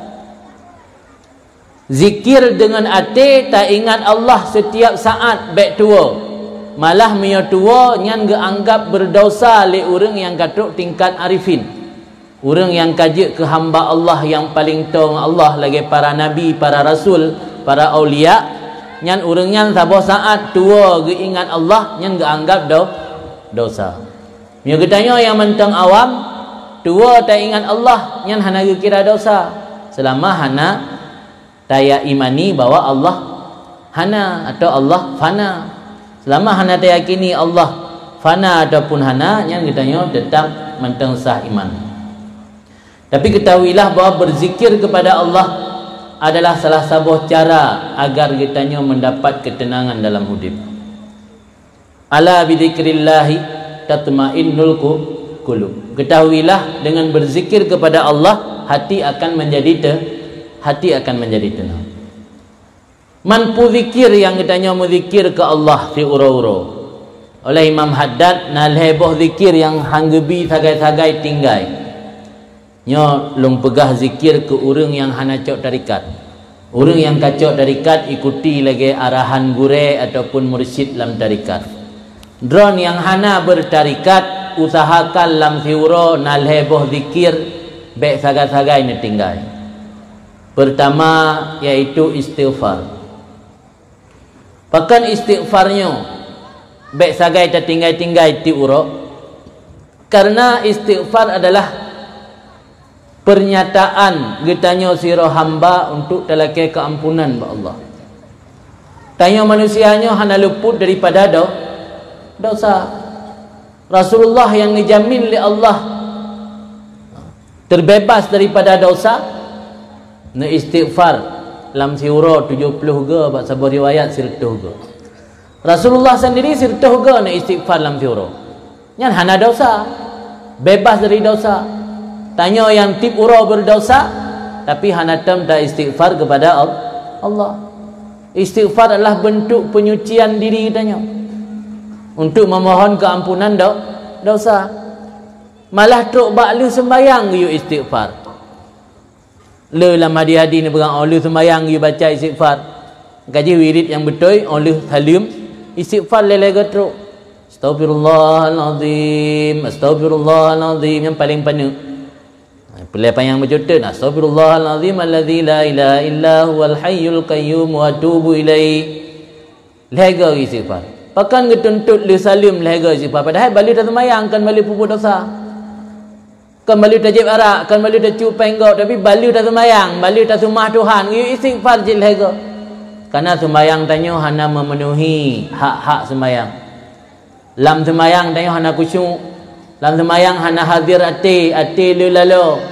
Zikir dengan até, taingat Allah setiap saat bék tuwo. Malah meunyoe tuwo, nyan geuanggab beudesya lé ureuëng nyang ka trok tingkat arifin. Ureuëng nyang ka jeuet keu hamba Allah nyang paleng toe ngon Allah lagée para nabi, para rasul, para aulia, nyan ureuëng nyan saboh saat tuwo geuingat Allah, nyan geuanggab do-, desya. Meunyoe geutanyoe nyang mantong awam, tuwo taingat Allah, nyan hana geukira desya, seulama hana tayaimani bahwa Allah hana atau Allah fana. Seulama hana tayakini Allah fana ataupun hana, nyan geutanyoe teutap mantong sah iman. Tapi ketahuilah bahwa berzikir kepada Allah adalah salah saboh cara agar geutanyoe mendapat ketenangan dalam udeb. "Ala bidzikrillahi tatmainnul qu-, qulub." Ketahuilah, dengan berzikir kepada Allah, hati akan menjadi te-, hati akan menjadi tenang. Man peue zikir nyang geutanyoe meuzikir keu Allah siuroe-uroe? Oleh Imam Haddad, na lhée boh zikir nyang han geubi sagai-sagai tinggai. Nyoe lôn peugah zikir keu ureuëng nyang hana cok tarekat. Ureuëng nyang ka cok tarekat ikuti lagée arahan gurée ataupun mursyid lam tarekat. Droe nyang hana beutarekat, usahakan lam siuroe na lhée boh zikir bék sagai-sagai neutinggai. Peurtama, yaitu istighfar. Pakon istighfar nyoe bék sagai tatinggai-tinggai tieb uroe? Karena istighfar adalah pernyataan geutanyoe sidroe hamba untuk talakée keuampunan bak Allah. Tanyoe manusia nyoe hana luput daripada do-, desya. Rasulullah nyang geujamin lé Allah teubeubaih daripada desya, neuistighfar lam siuroe tujoh ploh goe, bak saboh riwayat sireutôh goe. Rasulullah sendiri sireutôh goe neuistighfar lam siuroe. Nyan hana desya, beubaih dari desya. Tanyoe nyang tieb uroe beudesya, tapi hana tom taistighfar kepada Al-, Allah. Istighfar adalah bentuk penyucian diri tanyoe untuk memohon keampunan do-, desya. Malah trok bak lheueh seumbayang geuyue istighfar. Le lam hadis-hadis neupeugah, óh lheueh seumbayang geuyue baca istighfar. Ka jih wirid nyang beutôi, óh lheueh saleuem, istighfar lhée-lhée goe trok. Astaghfirullahalazim, astaghfirullahalazim, nyang paleng paneuk. Peulée panyang bacut, "Astaghfirullahalazim alladzi la ilaha illa huwal hayyul qayyum wa atubu ilaih." Lhée goe istighfar. Pakon geutuntot lheueh saleuem lhée goe istighfar, padahai bak lheueh taseumayang, kon bak lheueh peubuet desya. Kon bak lheueh tajieb arak, kon bak lheueh tacu péng gob, tapi bak lheueh taseumayang, bak lheueh taseumah Tuhan, geuyue istighfar cit lhée goe. Karena seumbayang tanyoe hana memenuhi hak-hak seumbayang. Lam seumbayang tanyoe hana khusyuk. Lam seumbayang hana hadir até, até le laloe.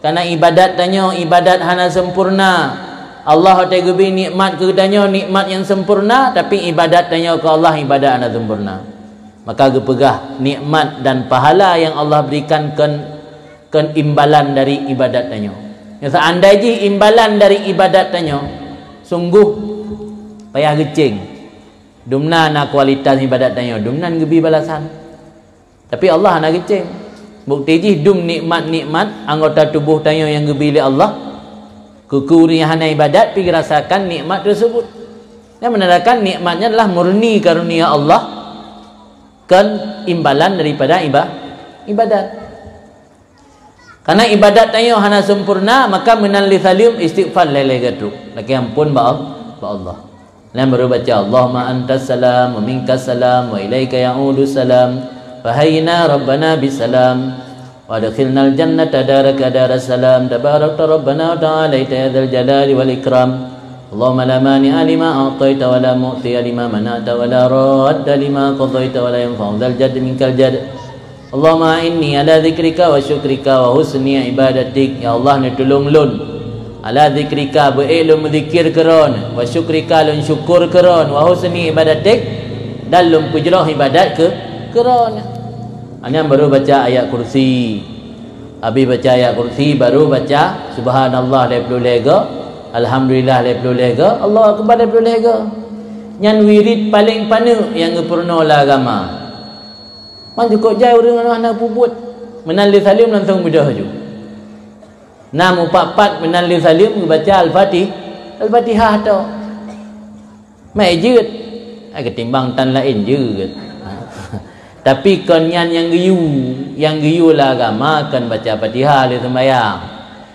Karena ibadat tanyoe, ibadat hana sempurna. Allah watée geubri nikmat keu tanyoe, nikmat nyang sempurna, tapi ibadat tanyoe keu Allah, ibadat hana sempurna. Maka geupeugah, nikmat dan pahala nyang Allah berikan kon, kon imbalan dari ibadat tanyoe. Nyang seandai jih imbalan dari ibadat tanyoe, sungguh payah geucéng. Dumna na kualitas ibadat tanyoe, dumnan geubri balasan. Tapi Allah hana geucéng. Bukti jih dum nikmat-nikmat anggota tuboh tanyoe nyang geubri lé Allah, keu-keu ureuëng nyang hana ibadat pih geurasakan nikmat tersebut. Nyang menandakan nikmat nyan adalah murni karunia Allah, kon imbalan daripada iba-, ibadat. Karena ibadat tanyoe hana sempurna, maka meunan lheueh saleuem istighfar lhée-lhée goe trok. Lakée amphon bak Al-, bak Allah. Nyan baru baca, "Allahumma antas salam wa minkas salam wa ilaika ya'udus salam. Fa hayyina rabbana bis salam. Wa adkhilnal jannata daraka daras salam. Tabarakta rabbana wa ta'alaita ya dzal jalali wal ikram. Allahumma la mani'a lima a'taita wa la mu'tiya lima mana'ta wa la radda lima qadaita wa la yanfa'u dzal jaddi minkal jadd." Allahumma inni ala zikrika wa syukrika wa husni ibadatik. Ya Allah, neutulông lôn. Ala zikrika, beu-ék lôn meuzikir keu Droen, wa syukrika, lôn syukur keu Droen, wa husni ibadatik, dan lôn peujroh ibadat keu, keu Droen. Nyan baru baca ayat kursi. Habis baca ayat kursi, baru baca subhanallah lhèe ploh lhèe go, alhamdulillah lhèe ploh lhèe go, Allahu akbar lhèe ploh lhèe go. Nyan wirid paleng paneuk nyang geupeurunoe lam agama. Man cukôp jai ureueng hana peubuet. Meunan lé saleuem langsong beudôh ju. Na mupat-pat meunan lé saleuem geubaca Al-Fatih-, Al-Fatihah tok. Mé jeuet. Ai, ketimbang tan laén jeuet. Tapi kon nyan nyang geuyue, nyang geuyue lam agama kon baca Fatihah lé seumayang.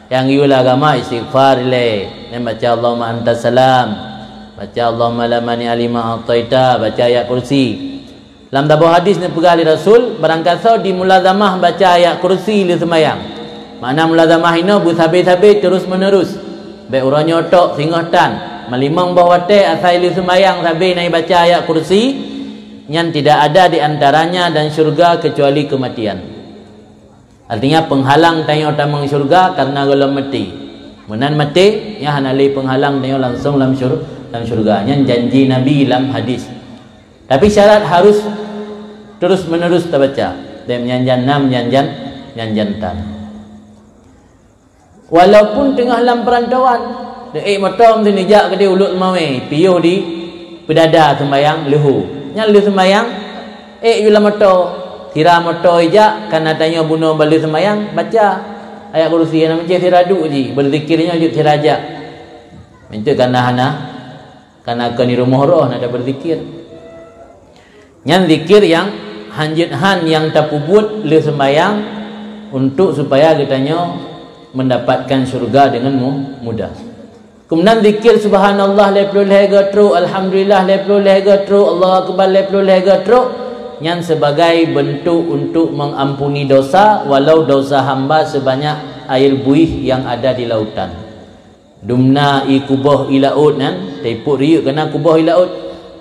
Nyang geuyue lam agama istighfar lé. Nyan baca Allahumma antas salam. Baca Allahumma la mani'a lima a'taita, baca ayat kursi. Lam saboh hadis neupeugah lé Rasul, barang gasoe jimulazamah baca ayat kursi lé seumayang. Makna mulazamah inoe beusabe-sabe terus-menerus. Bék uroe nyoe tok singoh tan, meulimong boh watée asai lé seumayang sabe na ibaca ayat kursi, nyan tidak ada di antaranya dan syurga kecuali kematian. Artinya, penghalang tanyoe tamong syurga karena gohlom maté. Meunan maté, nyan hana lé penghalang tanyoe langsong lam syur-, lam syurga. Nyan janji Nabi lam hadis. Tapi syarat harus terus-menerus tabaca. Dan nyan jan nam, nyan jan, nyan jan tan. Walaupun teungoh lam peurantauan, ék moto meusti neujak keudéh Ulok Seumawé, piôh di Peudada seumayang leuhô. Nyan lheuh seumayang, ék yue lam moto. Sira moto ijak, kana tanyoe bunoe ban lheuh seumayang, baca ayat kursi, hana meucéh sira duek jih, beuzikir nyoe jeuet sira jak. Meunteuek kana hana, kana kon di rumoh roh na tabeuzikir. Nyan zikir nyang hanjeuet han nyang tapeubuet lheuh seumayang untuk supaya geutanyoe mendapatkan syurga dengan mu-, mudah. Keumudian zikir subhanallah lhèe ploh lhèe go trok, alhamdulillah lhèe ploh lhèe go trok, Allahu akbar lhèe ploh lhèe go trok, nyan sebagai bentuk untuk mengampuni dosa walau dosa hamba sebanyak air buih yang ada di lautan. Dumna ie kuboh ie laôt nyan, taipot rieuk keunan kuboh ie laôt.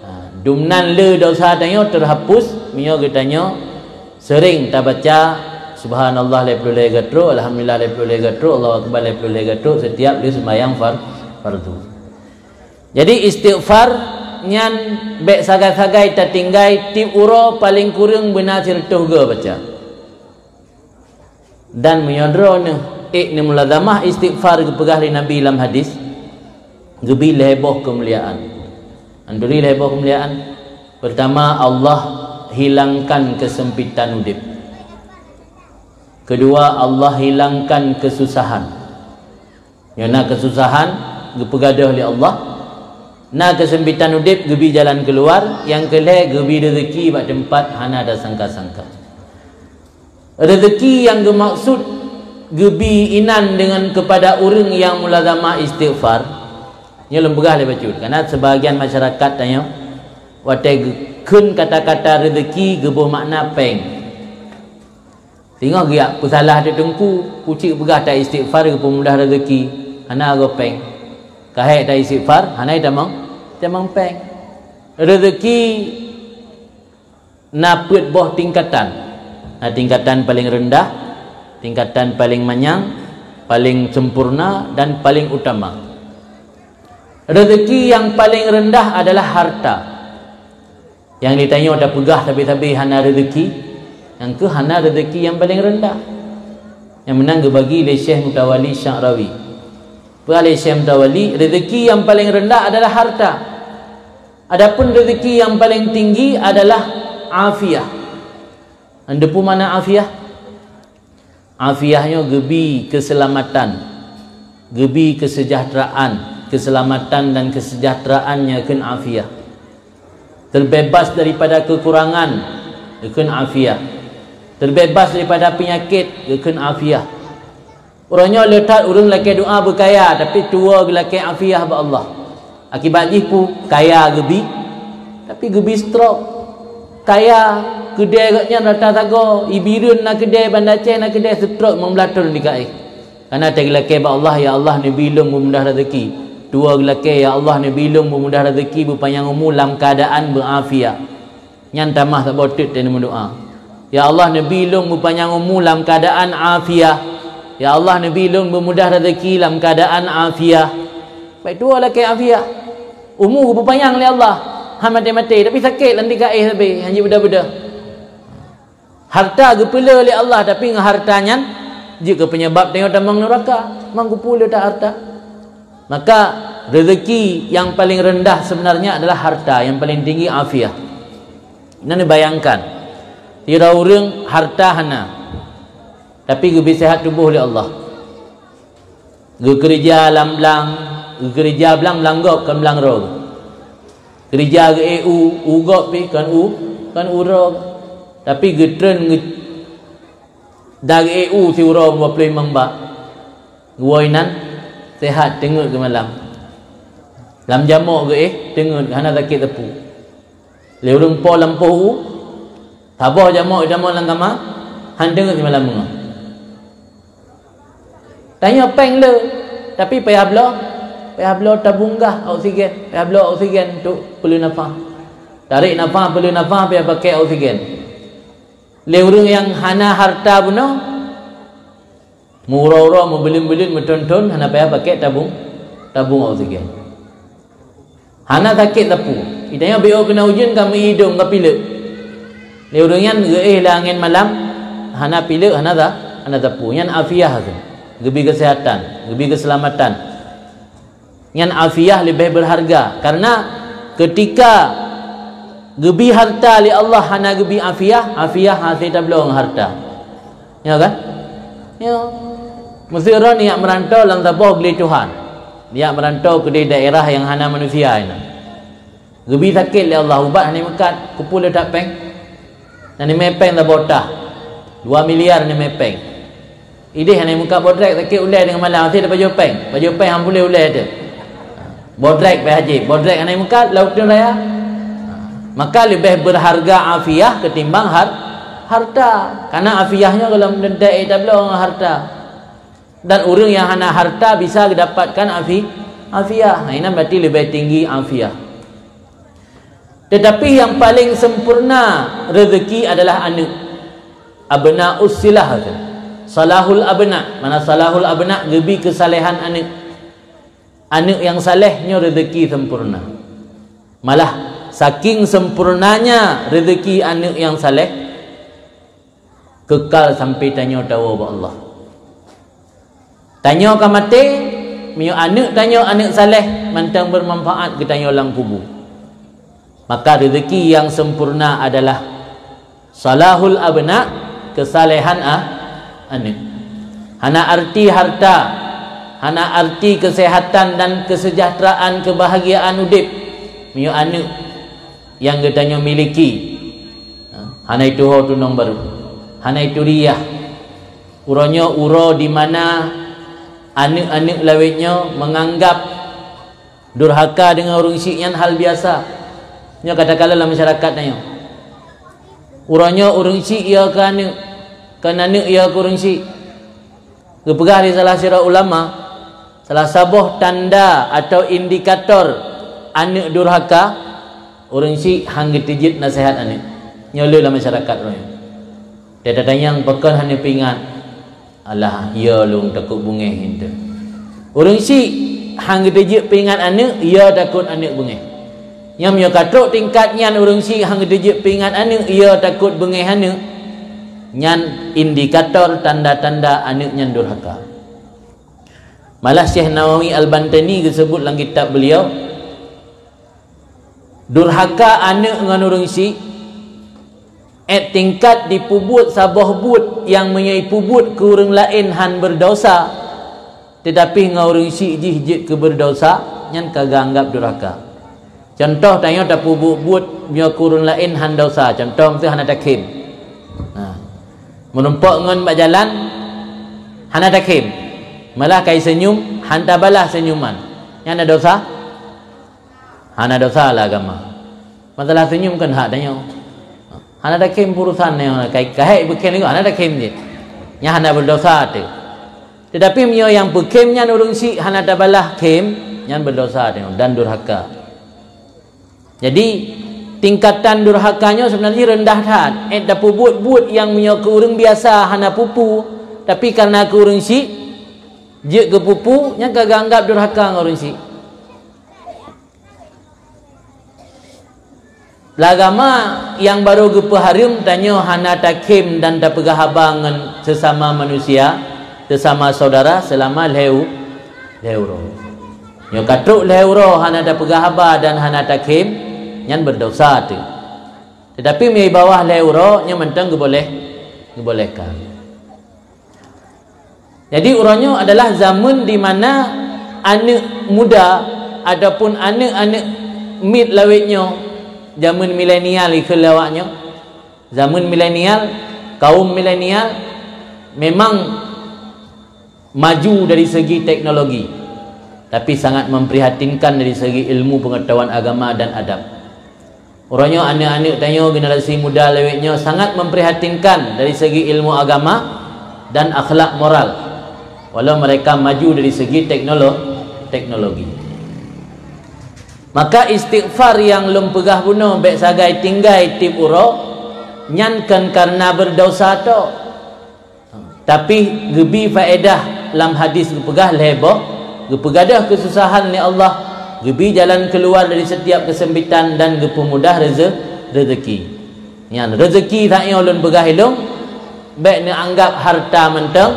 Ha, dumnan le dosa tanyoe teuhapus meunyoe geutanyoe sering tabaca subhanallah lhèe ploh lhèe go trok, alhamdulillah lhèe ploh lhèe go trok, Allahu akbar lhèe ploh lhèe go trok setiap lheuh seumayang far-, fardu. Jadi istighfar nyan bék sagai-sagai tatinggai, tiep uroe paleng kureueng beuna sireutôh go baca. Dan meunyoe droeneuh ék neumulazamah istighfar geupeugah lé Nabi lam hadis, geubi lhèe boh keumuliaan. Nyan turi lhèe boh keumuliaan. Pertama, Allah hilangkan kesempitan udeb. Kedua, Allah hilangkan kesusahan. Nyoe na keususahan geupeugadôh lé Allah, na keusempitan udeb geubi jalan keuluar, nyang keu lhèe geubi reuzeuki bak teumpat hana tasangka-sangka. Reuzeuki nyang geumaksud geubi inan deungon keupada ureueng nyang mulazamah istighfar. Nyoe lôn peugah lé bacut, karena sebahagian masyarakat tanyoe watée geukheun kata-kata reuzeuki geuboh makna péng. Singoh geujak peusalah teungku, kucik peugah ta istighfar geupeumudah reuzeuki, hana goe péng. Ka hék ta istighfar, hana tamong, tamong péng. Reuzeuki na peuet boh tingkatan. Na tingkatan paleng reundah, tingkatan paleng manyang, paleng sempurna, dan paleng utama. Reuzeuki nyang paleng reundah adalah harta. Nyang geutanyoe tapeugah sabe-sabe hana reuzeuki, nyang kheueh hana reuzeuki nyang paleng reundah. Nyang meunan geubagi lé Syekh Mutawali Sya'rawi. Peugah lé Syekh Mutawali, reuzeuki nyang paleng reundah adalah harta. Adapun reuzeuki nyang paleng tinggi adalah afiah. Nyan peue makna afiah? Afiah nyoe geubi keuseulamatan, geubi keuseujahteuraan, keuseulamatan dan keuseujahteuraan nyan kheun afiah. Teubeubaih daripada keukurangan, kheun afiah. Teubeubaih daripada peunyakét, kheun afiah. Uroe nyoe le that ureueng lakée doa beukaya, tapi tuwoe geulakée afiah bak Allah. Akibat jih peue? Kaya geubi, tapi geubi stroke. Kaya, keudée gobnyan rata sagoe, i Bireuen na keudée, Banda Aceh na keudée, stroke limong blaih thon di kaéh. Kana teugeulakée bak Allah, "Ya Allah, neubi lôn beumudah reuzeuki." Tuwoe geulakée, "Ya Allah, neubi lôn beumudah reuzeuki, beupanyang umu lam keuadaan beuafiat." Nyan tamah saboh teuk teuh neumeudoa. Ya Allah, neubi lôn beupanyang umu lam keuadaan afiah. Ya Allah, neubi lôn beumudah rezeki lam keuadaan afiah. Bék tuwoe lakée afiah. Umu geupeupanyang lé Allah, han maté-maté, tapi sakét lam tika éh sabé, han jeuet beudôh-beudôh. Harta geupeulé lé Allah, tapi ngon harta nyan jeuet keu penyebab tanyoe tamong nuraka. Mang geupeulé that harta. Maka rezeki yang paling rendah sebenarnya adalah harta, yang paling tinggi afiah. Nah, bayangkan, sidroe ureuëng harta hana, tapi geubri sehat tuboh lé Allah. Geukeureuja lam blang, geukeureuja blang, blang gob kon blang droe. Keureuja geu-ék u, u gob pih kon u, kon u droe. Tapi geutreun geu-, da geu-ék u siuroe dua ploh limong bak. Geuwoe inan sehat teungeut keu malam. Lam jamok geu-éh teungeut hana sakét teupeu. Lé ureuëng po lampôh u, saboh jamok itamong lam kama, han teungeut simalam meungoh. Tanyoe péng le, tapi payah bloe, payah bloe tabung gas oksigen, payah bloe oksigen untuk peuleueh nafah. Tarék nafah, peuleueh nafah, payah pakai oksigen. Lé ureuëng nyang hana harta bunoe, meuuroe-uroe, meubuleuen-buleuen, meuthon-thon hana payah pakai tabung, tabung oksigen. Hana sakét sapeue. Geutanyoe beu keunoe ujeuen ka meu-idong, ka pileuk. Lé ureuëng nyan geu-éh lé angén malam, hana pileuk, hana sa-, hana sapeue. Nyan afiah tu. Geubri keuseuhatan, geubri keuseulamatan. Nyan afiah leubeh beurharga. Karena keutika geubri harta lé Allah hana geubri afiah, afiah hase tabloe ngon harta. Ya kan? Ya. Meuseu droe neujak meuranto lam saboh glé Tuhan. Neujak meuranto keudeh daerah nyang hana manusia inan. Geubri sakét lé Allah, ubat hana meukat, kupeue le that péng. Hana mé péng saboh tah. Dua miliar hana mé péng. Ideh hana meukat bodrek, sakét ulée deungon malam, até pajoh péng. Pajoh péng han puléh ulée teuh. Bodrek pih hajé, bodrek hana meukat, laôt teun raya. Maka leubeh beurharga afiah ketimbang har-, harta. Karena afiah nyoe gohlom teuntée tabloe ngon harta. Dan ureuëng nyang hana harta bisa geudapatkan afi-, afiah. Nah, inan berarti leubeh tinggi afiah. Tetapi yang paling sempurna rezeki adalah aneuk. Abna usilah tu. Salahul abna, mana salahul abna, geubri keusalehan aneuk. Aneuk nyang saleh nyoe rezeki sempurna. Malah saking sempurnanya rezeki aneuk nyang saleh, kekal sampai tanyoe tawoe bak Allah. Tanyoe ka maté, meunyoe aneuk tanyoe aneuk saleh, mantong beumanfaat geutanyoe lam kubu. Maka rezeki nyang sempurna adalah salahul abna, keusalehan a-, aneuk. Hana arti harta, hana arti keuseuhatan dan keuseujahteuraan, keubahagiaan udeb, meunyoe aneuk nyang geutanyoe miliki hana ituho tunong barô, hana ituri yah. Uroe nyoe uroe di mana aneuk-aneuk lawét nyoe meunganggab durhaka deungon ureuëng syik nyan hal biasa. Nyoe katakanlah lam masyarakat tanyoe. Uroe nyoe ureuëng syik yo keu aneuk, kon aneuk yo keu ureuëng syik. Geupeugah lé salah sidroe ulama, salah saboh tanda atau indikator aneuk durhaka, ureuëng syik han geuteujeuet naseuhat aneuk. Nyoe le lam masyarakat uroe nyoe. Teutatanyong pakon hana peuingat. Alah, ya lôn takot beungéh nyan teuh. Ureuëng syik han geuteujeuet peuingat aneuk, ya takot aneuk beungéh. Nyang meunyoe ka trok tingkat nyan ureuëng syik han geuteujeuet peuingat aneuk, ya takot beungéh aneuk. Nyan indikator tanda-tanda aneuk nyan durhaka. Malah Syekh Nawawi Al-Bantani geuseubut lam kitab beliau, durhaka aneuk ngon ureuëng syik, ék tingkat jipeubuet saboh buet nyang meunyoe jipeubuet keu ureuëng laén han beudesya, teutapi ngon ureuëng syik jih jeuet keu beudesya, nyan ka geuanggab durhaka. Cuntoh tanyoe tapeubuet buet nyoe keu ureuëng laén han desya, cuntoh miseue hana takhém. Nah, meurumpok ngon bak jalan hana takhém, malah ka jiseunyum han tabalah seunyuman, nyan na desya? Hana desya lam agama. Masalah seunyum kon hak tanyoe. Hana takhém urosan nyoe, ka-, ka hék beukhém nyoe, hana takhém jih. Nyan hana beudesya teuh. Teutapi meunyoe nyang peukhém nyan ureuëng syik hana tabalah khém, nyan beudesya teuh dan durhaka. Jadi, Tingkatan durhaka nyoe seubeunajih reundah that. Eh, tapeubuet buet nyang meunyoe keu ureuëng biasa hana peue-peue, tapi kareuna keu ureuëng syiek, jeuet keu peue-peue, nyan ka geuanggab durhaka ngon ureuëng syiek. Lam agama nyang barô geupeuhareuem, tanyoe hana takhém dan tapeugah haba ngon seusama manusia, seusama saudara seulama lhée u-, lhée uroe. Nyoe ka trok lhée uroe hana tapeugah haba dan hana takhém, nyan beudesya teuh. Teutapi meunyoe bak lhée uroe, nyoe mantong geuboleh, geubolehkan. Jadi, uroe nyoe adalah zaman di mana aneuëk muda ataupun aneuëk-aneuëk miet lawét nyoe, zaman milenial ikheun lé awak nyoe. Zaman milenial, kaum milenial memang maju dari segi teknologi, tapi sangat memprihatinkan dari segi ilmu pengetahuan agama dan adab. Uroe nyoe aneuëk-aneuëk tanyoe, generasi muda lawét nyoe sangat memprihatinkan dari segi ilmu agama dan akhlak moral, walau mereka maju dari segi teknolo-, teknologi. Maka istighfar nyang lôn peugah bunoe bék sagai tinggai tieb uroe, nyan kon kareuna beudesya tok. Tapi geubi faedah lam hadis geupeugah lhée boh, geupeugah keususahan lé Allah, geubi jalan keuluar dari setiap keusempitan dan geupeumudah reze-, rezeki. Nyan rezeki tanyoe lôn peugah ilong, bék neuanggab harta mantong,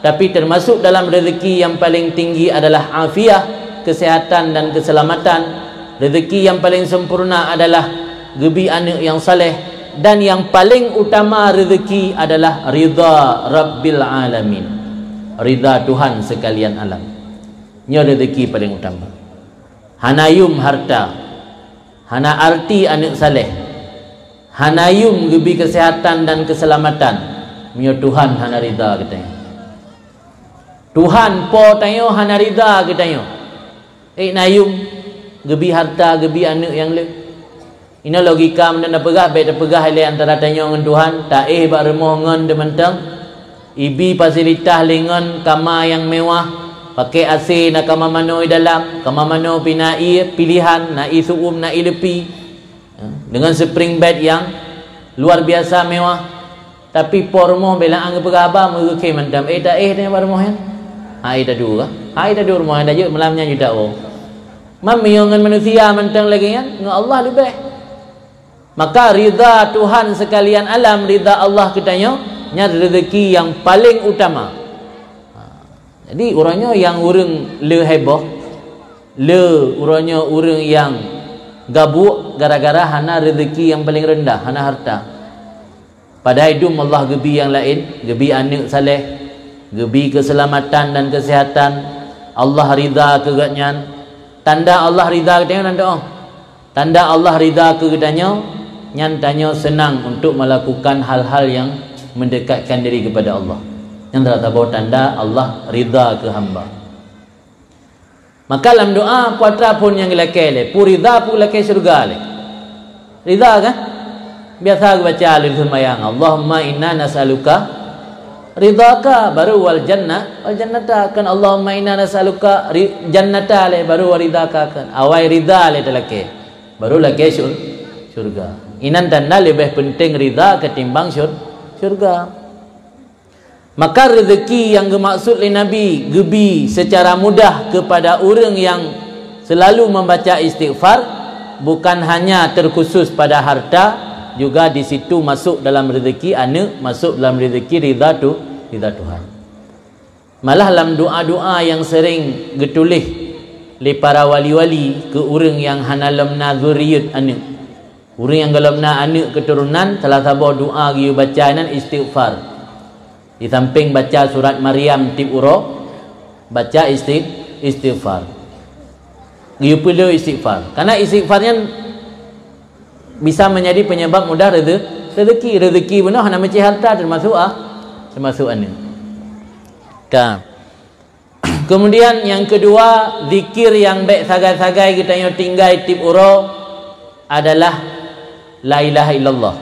tapi teumasok dalam rezeki nyang paleng tinggi adalah afiah, keuseuhatan dan keuseulamatan. Rezeki nyang paleng sempurna adalah geubi aneuëk nyang saleh, dan nyang paleng utama rezeki adalah ridha Rabbil Alamin, ridha Tuhan sekalian alam. Nyoe rezeki paleng utama. Hana yum harta, hana arti aneuëk saleh, hana yum geubi keuseuhatan dan keuseulamatan, meunyoe Tuhan hana ridha geutanyoe. Tuhan Po tanyoe hana ridha geutanyoe. Ék na yum, geubi harta, geubi aneuëk nyang le. Inoe logika meunan tapeugah, bék tapeugah ilée antara tanyoe ngon Tuhan, taéh bak rumoh ngon deumantong, ibi fasilitas lé ngon kama nyang mewah, pakai A C, na kama manoe dalam, kama manoe pih na ie pilihan, na ie su'um, na ie leupie. Ya, dengan spring bed yang luar biasa mewah. Tapi Po rumoh bék lé aneuëk geupeugah haba meugeukhém mantong. Eh, taéh tanyoe bak rumoh nyan. Hai tadu ka? Hai tadu rumoh nyan tajeuet malam nyan juta o. Meunyoe ngon manusia mantong lagée nyan, ngon Allah leubeh. Maka ridha Tuhan sekalian alam, ridha Allah keu tanyoe, nyan rezeki nyang paleng utama. Ha. Jadi, uroe nyoe nyang ureuëng le heboh, le uroe nyoe ureuëng nyang gabuk gara-gara hana rezeki nyang paleng reundah, hana harta. Padahai dum Allah geubi nyang laén, geubi aneuëk saleh, geubi keuseulamatan dan keuseuhatan, Allah ridha keu gobnyan. Tanda Allah ridha keu tanyoe na teuh. Tanda Allah ridha keu geutanyoe, nyan tanyoe seunang untuk melakukan hal-hal nyang mendekatkan diri kepada Allah. Nyan salah saboh tanda Allah ridha keu hamba. Maka lam doa, peue atra phon nyang geulakée lé, peue ridha, peue lakée syeuruga lé. Ridha kan? Biasa geubaca lé seumayang, "Allahumma inna nas'aluka ridhaka," baru "wal jannah, wal jannata." Kan, "Allahumma inna nas'aluka ri-, jannata," lé, baru "wa ridhaka," kan. Awai ridha lé talakée, baru lakée syur-, syeuruga. Inan tanda leubeh peunteng ridha ketimbang syur-, syeuruga. Maka rezeki nyang geumaksud lé Nabi geubi seucara mudah keupada ureuëng nyang seulalu membaca istighfar, bukan hanya terkhusus pada harta, juga di situ masuk dalam rezeki aneuëk, masuk dalam rezeki ridha tu-, ridha Tuhan. Malah lam doa-doa nyang sering geutuléh lé para wali-wali keu ureuëng nyang hana lom na zuriet aneuëk, ureuëng nyang gohlom na aneuëk keuturonan, salah saboh doa geuyue baca nan istighfar. Di samping baca surat Maryam tieb uroe, baca isti-, istighfar. Geuyue peuleueh istighfar. Karena istighfar nyan bisa menjadi penyebab mudah reze-, rezeki. Rezeki bunoe hana meucit harta, termasuk a-, termasuk aneuëk. Ka. Kemudian nyang keudua, zikir nyang bék sagai-sagai geutanyoe tinggai tieb uroe adalah la ilaha illallah.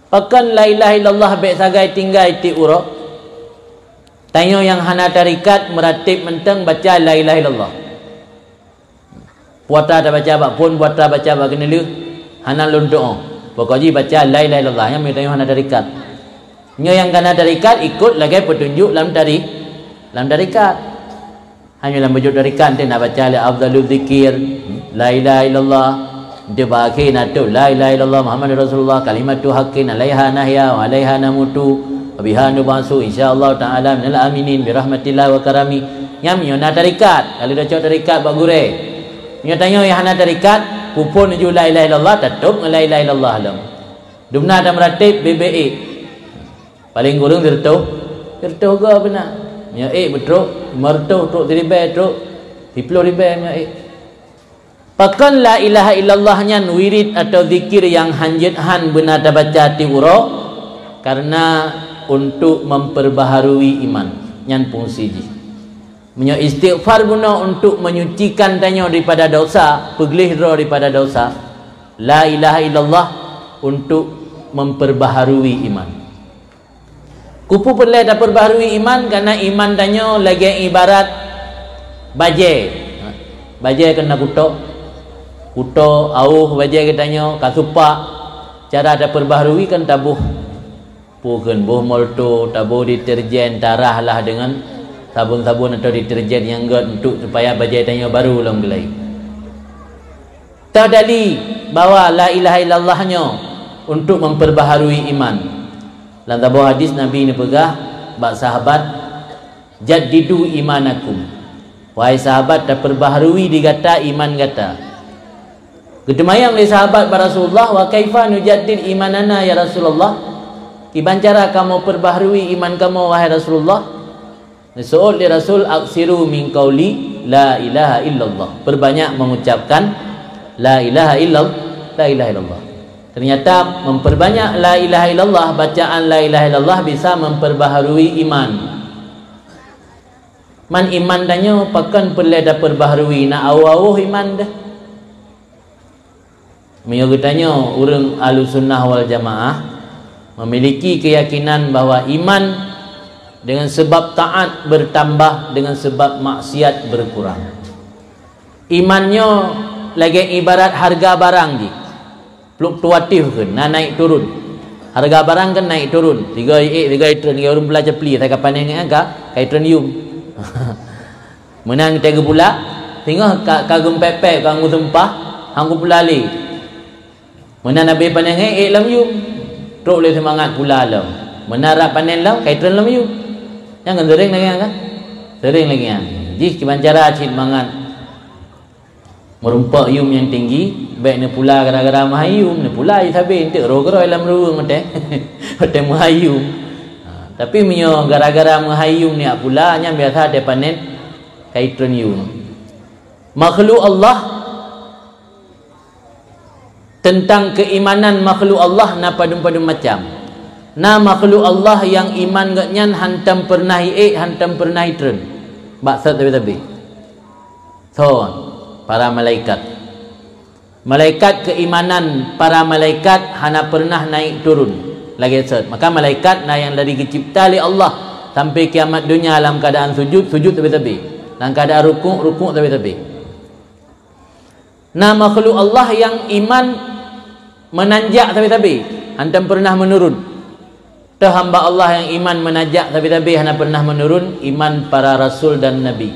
Pakon la ilaha illallah bék sagai tinggai tieb uroe? Tanyoe nyang hana tarikat meuratéb mantong baca la ilaha illallah. Puasa tabaca bak phon, puasa baca bak keuneulheueh, hana lôn tu'oh. Pokok jih baca la ilaha illallah, nyan meunyoe tanyoe hana tarikat. Nyoe nyang kana tarikat ikot lagée peutunjuk lam tari-, lam tarikat. Hanya lam bacut tarikat, ente na baca lé afdalul zikir, la ilaha illallah. Ente bak akhé na tôb la ilaha illallah Muhammadur Rasulullah, kalimatu haqqin alaiha nahya wa alaiha namutu, wa biha nub'asu, insya Allah taala minal aminin, bi rahmatillah wa karami. Nyan meunyoe na tarikat, ka lheueh tacok tarikat bak gurée. Meunyoe tanyoe nyang hana tarikat, peuphon laju la ilaha illallah, tatôb ngon la ilaha illallah lom. Dumna tameuratéb bèk-bèk ék. Paléng kureueng sireutôh, sireutôh go beuna. Meunyoe ék beutrok, limong reutôh, trok siribèe, trok siploh ribèe meunyoe ék. Pakon la ilaha illallah nyan wirid atawa zikir nyang hanjeuet han beuna tabaca tiep uroe? Karena untuk memperbaharui iman, nyan fungsi jih. Meunyoe istighfar bunoe untuk menyucikan tanyoe daripada dosa, peugleh droe daripada dosa, la ilaha illallah untuk memperbaharui iman. Keupeue peureulèe tapeurbaharui iman? Karena iman tanyoe lagèe ibarat bajèe. Bajèe keunan kuto, kuto, aoh bajèe geutanyoe, ka supak. Cara tapeurbaharui kan taboh, peue kheun, boh molto, taboh deterjen, tarah lah deungon sabon-sabon atau deterjen nyang gèt untuk supaya bajèe tanyoe baru lom keulai. Tadali bahwa la ilaha illallah nyoe untuk memperbaharui iman. Lam saboh hadis Nabi neupeugah bak sahabat, "Jaddidu imanakum." Wahai sahabat, tapeurbaharui di gata iman gata. Geuteumayang lé sahabat bak Rasulullah, "Wa kaifa nujaddid imanana ya Rasulullah?" Kiban cara kamoe peurbaharui iman kamoe, wahai Rasulullah? Neuseuôt lé Rasul, "Aksiru min qauli la ilaha illallah." Perbanyak mengucapkan la ilaha illal-, la ilaha illallah. Ternyata memperbanyak la ilaha illallah, bacaan la ilaha illallah bisa memperbaharui iman. Man iman tanyoe pakon peureulèe tapeurbaharui, na awoh-awoh iman deuh. Meunyoe geutanyoe ureuëng Ahlussunnah wal Jamaah memiliki keyakinan bahwa iman dengan sebab taat bertambah, dengan sebab maksiat berkurang. Iman nyoe lagèe ibarat hareuga barang jih, fluktuatif kheun, na naik turun. Hareuga barang kan naik turun, sigoe ék, sigoe treun, sigoe ureuëng pula ceupli, asai ka panen nyan ka, ka treun yum. Meunan teuh geupula, singoh ka, ka geumpép-pép, ka geusumpah, han geupula lé. Meunan abéh panen nyan ék lam yum, trok lé seumangat pula lom. Meunan rab panen lom, ka treun lam yum. Nyan kan seuréng lagèe nyan kan? Seuréng lagèe nyan. Jih kiban cara cit mangat meurumpok yum nyang tinggi, bèk neupula gara-gara meuhai yum, neupula jih sabé, eunteuk roh keudroe lam ruweueng watèe, watèe meuhai yum. Ha, tapi meunyoe gara-gara meuhai yum neujak pula, nyan biasa watèe panen ka treun yum. Makhluk Allah, tentang keimanan makhluk Allah na padum-padum macam. Na makhluk Allah nyang iman geuh nyan hantom peureunah iék, hantom peureunah itreun bak sot sabe-sabe. Son, para malaikat. Malaikat, keimanan para malaikat hana peureunah naik turun lagèe sot. Maka malaikat na nyang dari geucipta lé Allah sampai kiamat donya lam keuadaan sujud, sujud sabe-sabe. Lam keuadaan rukuk, rukuk sabe-sabe. Na makhluk Allah nyang iman meunanjak sabe-sabe, hantom peureunah meunurun. Teuh hamba Allah nyang iman meunanjak sabe-sabe hana peureunah meunurun, iman para rasul dan nabi.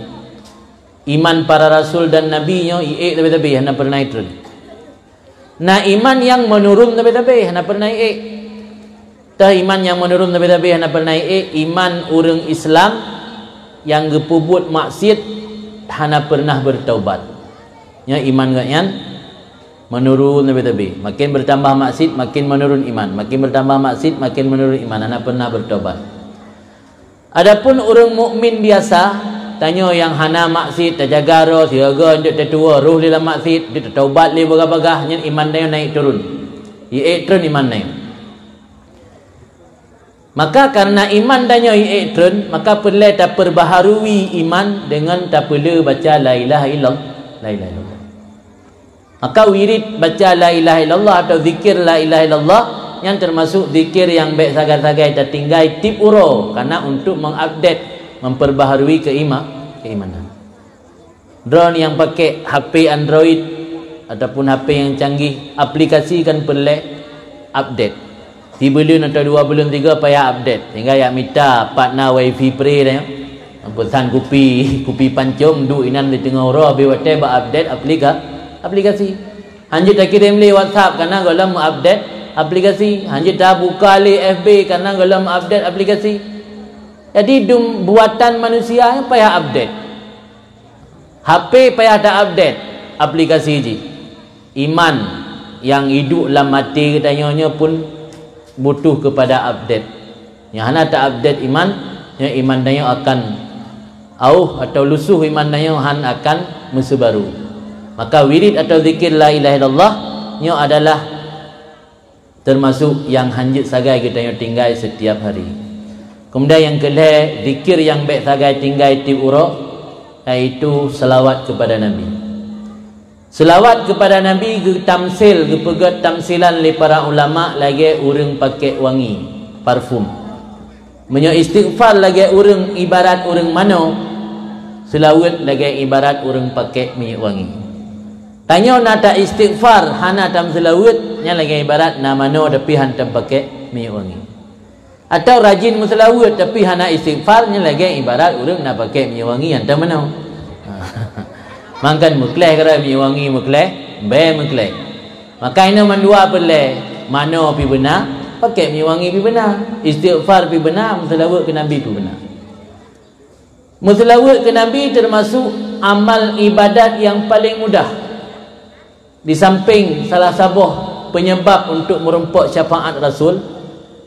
Iman para rasul dan nabi nyoe iék sabe-sabe hana peureunah itreun. Na iman nyang meunurun sabe-sabe hana peureunah iék. Teuh iman nyang meunurun sabe-sabe hana peureunah iék, iman ureuëng Islam nyang geupeubuet maksiet hana peureunah beutaubat. Nyoe iman geuh nyan meunurun sabe-sabe. Makin beutambah maksiet, makin meunurun iman. Makin beutambah maksiet, makin meunurun iman. Hana peureunah beutaubat. Adapun ureuëng mukmin biasa, tanyoe nyang hana maksiet, tajaga droe, sigoe-goe eunteuk tatuwoe, roh lé lam maksiet, eunteuk tataubat lé bagah-bagah, nyan iman tanyoe naik turun. Iék treun iman tanyoe. Maka, karena iman tanyoe iék treun, maka peureulèe tapeurbaharui iman deungon tapeule baca la ilaha illallah, la ilaha illallah. Maka wirid baca la ilaha illallah atau zikir la ilaha illallah nyan teumasok zikir nyang bèk sagai-sagai tatinggai tiep uroe, karena untuk mengupdate, memperbaharui keima-, keimanan. Droeneuh nyang pakai H P Android ataupun H P nyang canggih, aplikasi kan peureulée update. Sibuleuen atau dua buleuen tiga payah update, sehingga jak mita partner wifi free nyan. Peusan kupi, kupi pancong, duek inan di teungoh uroe, beu watée bak update aplika-, aplikasi. Hanjeuet takirém lé WhatsApp karena gohlom update aplikasi. Hanjeuet tabuka lé F B karena gohlom update aplikasi. Jadi dum buatan manusia payah update. H P payah ta-update aplikasi jih. Iman nyang iduek lam até geutanyoe nyoe pun butuh keupada update. Nyang hana ta-update iman, nyoe iman tanyoe akan auh atau lusuh, iman tanyoe han akan meuseubaru. Maka wirid atau zikir la ilaha illallah nyoe adalah teumasuk nyang hanjeuet sagai geutanyoe tinggai setiap hari. Keumudian nyang keulhée, zikir nyang bék sagai tinggai tieb uroe, yaitu seulaweuet keupada Nabi. Seulaweuet keupada Nabi geutamsil, geupeugét tamsilan lé para ulama lagée ureuëng pakék wangi, parfum. Meunyoe istighfar lagée ureuëng, ibarat ureuëng manoe, seulaweuet lagée ibarat ureuëng pakék minyeuk wangi. Tanyoe na ta-istighfar, hana tameuseulaweuet, nyan lagée ibarat na manoe tapi han tapakék minyeuk wangi. Atawa rajin meuseulaweuet tapi hana istighfar, nyan lagée ibarat ureuëng na pakék minyeuk wangi han tamanoe. Mangkan meukleh keu minyeuk wangi meukleh, bée meukleh. Maka inoe mandua peureulée, manoe pi beuna, pakék minyeuk wangi pi beuna, istighfar pi beuna, meuseulaweuet keu Nabi pi beuna. Meuseulaweuet keu Nabi teumasuk amal ibadat nyang paleng mudah. Di sampéng salah saboh peunyebab untuk meurumpok syafaat Rasul,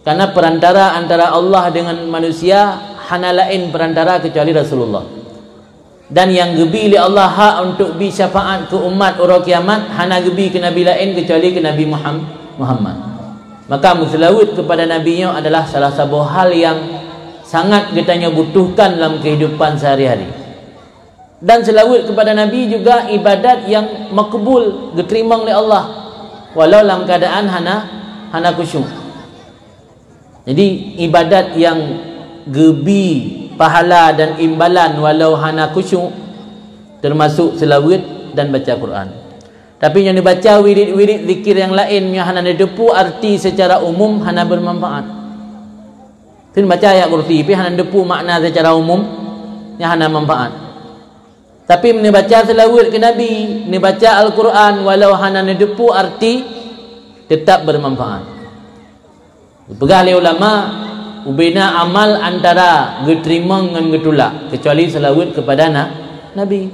karena peurantara antara Allah deungon manusia hana laén peurantara keucuali Rasulullah. Dan nyang geubi lé Allah hak untuk bi syafaat keu umat uroe kiamat hana geubi keu nabi laén keucuali keu Nabi Muham-, Muhammad. Maka meuseulaweuet keupada Nabi nyoe adalah salah saboh hal nyang sangat geutanyoe butuhkan lam keuhidupan sehari-hari. Dan seulaweuet keupada Nabi juga ibadat nyang makbul, geuteurimong lé Allah, walau lam keuadaan hana, hana khusyuk. Jadi, ibadat nyang geubi pahala dan imbalan walau hana khusyuk, teumasuk seulaweuet dan baca Quran. Tapi nyoe neubaca wirid-wirid zikir nyang laén, nyoe hana neuteupeue arti seucara umum, hana beumanfaat. Teuh baca ayat kursi, pih hana neuteupeue makna seucara umum, nyan hana manfaat. Tapi neubaca seulaweuet keu Nabi, neubaca Al-Quran, walau hana neuteupeue arti, teutab beumanfaat. Geupeugah lé ulama, ubena amal antara geuteurimong ngon geutulak, keucuali seulaweuet keupada na-, Nabi.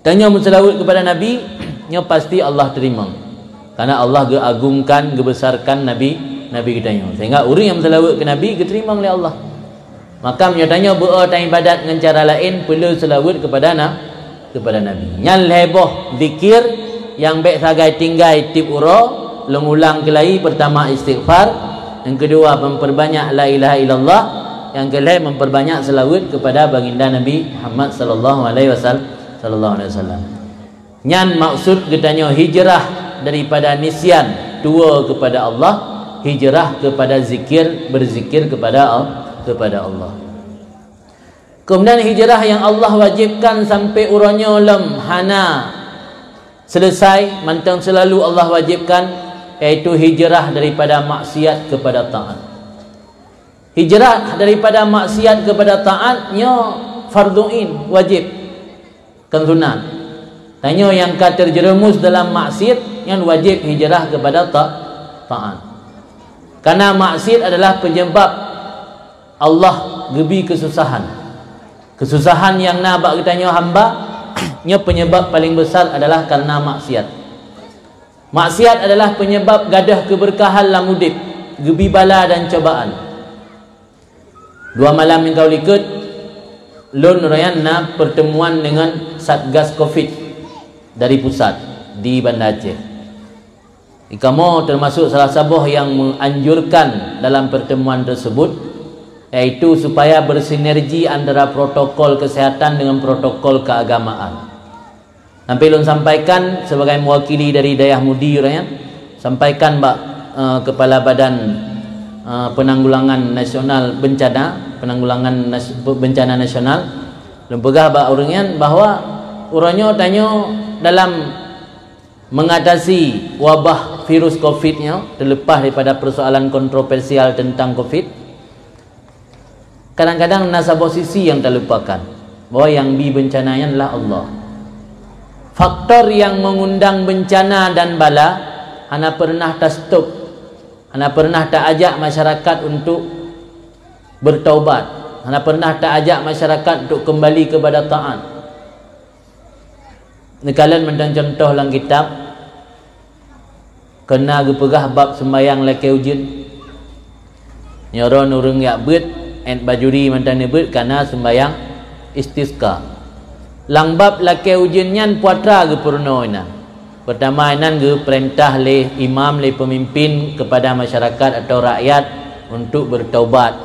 Tanyoe meuseulaweuet keupada Nabi, nyoe pasti Allah teurimong. Karena Allah geuagungkan, geubesarkan Nabi, Nabi geutanyoe. Sehingga ureuëng nyang meuseulaweuet keu Nabi geuteurimong lé Allah. Maka meunyoe tanyoe beu-o taibadat ngon cara laén, peuleueh seulaweuet keupada na-, keupada Nabi. Nyan lhée boh zikir nyang bék sagai tinggai tieb uroe, lôn ulang keulai, peurtama istighfar, nyang keudua memperbanyak la ilaha illallah, nyang keulhée memperbanyak seulaweuet keupada baginda Nabi Muhammad sallallahu alaihi wasal-, sallallahu alaihi wasallam. Nyan maksud geutanyoe hijrah daripada nisyan, tuwoe keupada Allah, hijrah keupada zikir, berzikir keupada Al-, keupada Allah. Keumudian hijrah nyang Allah wajibkan sampai uroe nyoe lom hana selesai, mantong seulalu Allah wajibkan, yaitu hijrah daripada maksiat keupada taat. Hijrah daripada maksiat keupada taat nyoe fardhu ain, wajib. Kon sunat. Tanyoe nyang ka teujeureumus dalam maksiat, nyan wajéb hijrah keupada ta-, taat. Karena maksiat adalah penyebab Allah geubi keususahan. Keususahan nyang na bak geutanyoe hamba, nyoe penyebab paling besar adalah karena maksiat. Maksiat adalah penyebab gadôh keubeurkahan lam udép, geubi bala dan cobaan. Dua malam nyang ka likot, lôn royan na pertemuan dengan Satgas Covid dari pusat di Banda Aceh. Di kamoe termasuk salah saboh yang menganjurkan dalam pertemuan tersebut, yaitu supaya bersinergi antara protokol kesehatan dengan protokol keagamaan. Sampai lôn sampaikan sebagai mewakili dari Dayah Mudi, ureuëng nyan, sampaikan bak, eh, Kepala Badan, eh, Penanggulangan Nasional Bencana, Penanggulangan Nas-, Bencana Nasional, lôn peugah bak ureuëng nyan bahwa Uroe nyoe tanyoe dalam mengatasi wabah virus covid nyoe, terlepas daripada persoalan kontroversial tentang covid, kadang-kadang na saboh sisi nyang talupakan, bahwa nyang bi bencana nyan adalah Allah. Faktor nyang mengundang bencana dan bala hana pernah ta-stop, hana pernah ta-ajak masyarakat untuk bertaubat, hana pernah ta-ajak masyarakat untuk kembali kepada taat. Neukalon mantong contoh lam kitab, keu na geupeugah bab seumbahyang lakée ujeuen. Nyoe droe ureuëng jak beuet, ét bajuri mantong neubeuet ka na seumbahyang istisqa. Lam bab lakée ujeuen nyan peue atra geupeurunoe inan. Peurtama inan geupeurintah lé imam, lé peumimpén keupada masyarakat atawa rakyat untuk beutaubat.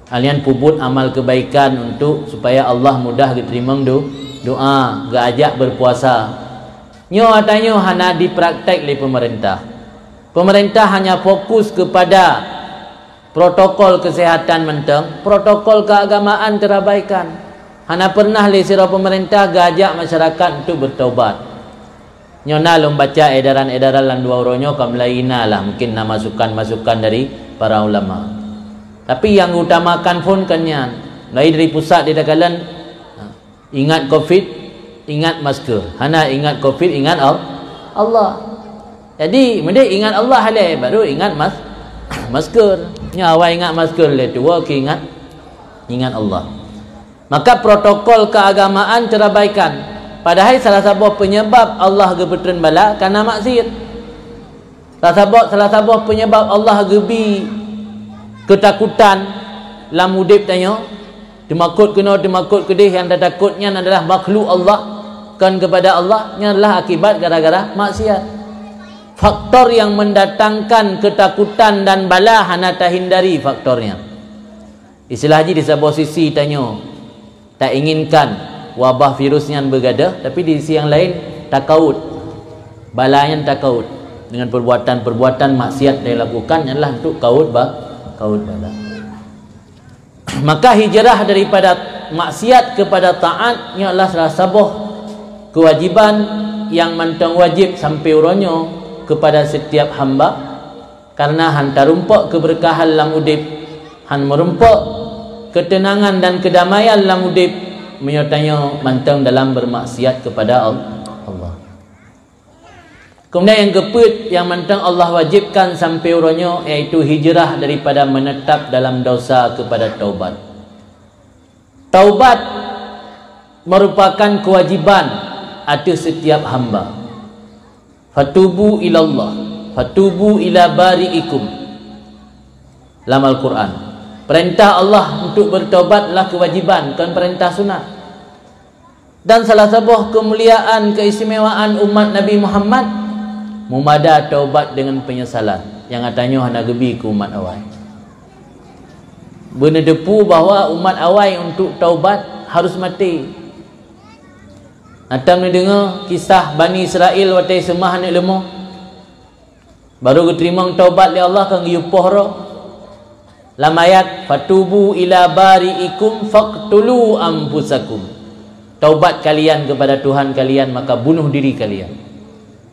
Hal nyan peubuet amal keubaikan untuk supaya Allah mudah geuteurimong do-, doa, geuajak beupuasa. Nyoe atra nyoe hana jiprakték lé peumeurintah. Peumeurintah hanya fokus keupada protokol keuseuhatan mantong, protokol keuagamaan teurabaikan. Hana pernah lé sidroe peumeurintah geuajak masyarakat untuk beutaubat. Nyoe na lôn baca edaran-edaran lam dua uroe nyoe ka mulai na lah, mungkin na masukan-masukan dari para ulama. Tapi nyang utamakan phon kon nyan, mulai dari pusat di takalon, ingat covid, ingat masker. Hana ingat covid, ingat Al-, Allah. Jadi, meudeh ingat Allah lé, baru ingat mas-, masker. Nyoe awai ingat masker lé, tuwoe keu ingat, ingat Allah. Maka protokol keagamaan terabaikan. Padahai salah saboh penyebab Allah geupeutreun bala karena maksiat. Salah saboh, salah saboh penyebab Allah geubi keutakutan lam udeb tanyoe. Teumakot keunoe, teumakot keudeh, nyang tatakot nyan adalah makhluk Allah, kon keupada Allah, nyan adalah akibat gara-gara maksiat. Faktor nyang mendatangkan keutakutan dan bala hana tahindari faktor nyan. Istilah jih di saboh sisi tanyoe tainginkan wabah virus nyan beugadôh, tapi di sisi nyang laén takaut. Bala nyan takaut dengan perbuatan-perbuatan maksiat yang dilakukan nyan adalah untuk kaut ba-, kaut bala. Maka hijrah daripada maksiat kepada taat nyoe adalah salah saboh kewajiban nyang mantong wajib sampai uroe nyoe kepada setiap hamba. Karena han tarumpok keberkahan lam udeb, han meurumpok keuteunangan dan keudamaian lam udeb, meunyoe tanyoe mantong dalam bermaksiat kepada Al-, Allah. Kemudian nyang keupeuet nyang mantong Allah wajibkan sampai uroe nyoe, yaitu hijrah daripada menetap dalam dosa kepada taubat. Taubat merupakan kewajiban ateueh setiap hamba. "Fatubu ilallah, fatubu ila bari'ikum." Lam Al-Quran, perintah Allah untuk bertaubat adalah kewajiban, kon perintah sunat. Dan salah saboh keumuliaan, keistimewaan umat Nabi Muhammad, mumada taubat dengan penyesalan. Nyang atra nyoe hana geubi keu umat awai. Beuneuteupeu bahwa umat awai untuk taubat harus maté. Atra neudeungoe kisah Bani Israel watée seumah aneuëk leumo. Barô geuteurimong taubat lé Allah, ka geuyue poh droe. Lam ayat, "Fatubu ila bari'ikum faqtulu anfusakum." Taubat kalian kepada Tuhan kalian, maka bunuh diri kalian.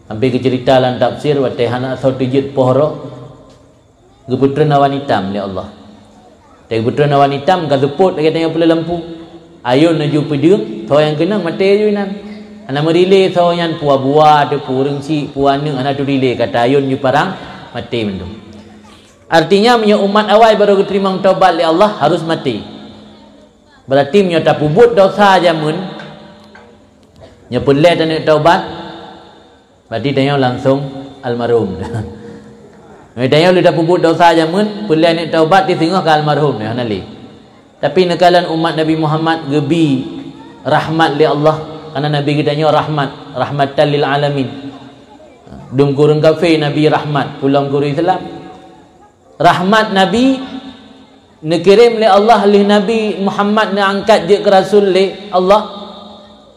Sampai geuceurita lam tafsir, watée hana soe teujeuet poh droe, geupeutreun awan itam lé Allah. Watée geupeutreun awan itam, ka seupôt lagée tanyoe peuleueh lampu. Ayôn laju peudeueng, soe nyang keunong maté laju inan. Hana meurilée soe nyan, peue buwa teuh, peue ureuëng syiek, peue aneuëk, hana teurilée, ka ayôn jiparang, maté mandum. Artinya, meunyoe umat awai barô geuteurimong taubat lé Allah, harus maté. Berarti meunyoe tapeubuet dosa jameun, nyoe peureulée taneuk taubat, berarti tanyoe langsung almarhum. Meunyoe tanyoe lheueh tapeubuet dosa jameun, peureulée neuk taubat, di singoh ka almarhum, hana lé. Tapi neukalon umat Nabi Muhammad geubi rahmat lé Allah, karena Nabi geutanyoe rahmat, rahmatan lil alamin. Dum keu ureuëng kafé Nabi rahmat, peue lom keu ureuëng Islam. Rahmat Nabi neukirém lé Allah, lheueh Nabi Muhammad neuangkat jeuet keu rasul lé Allah.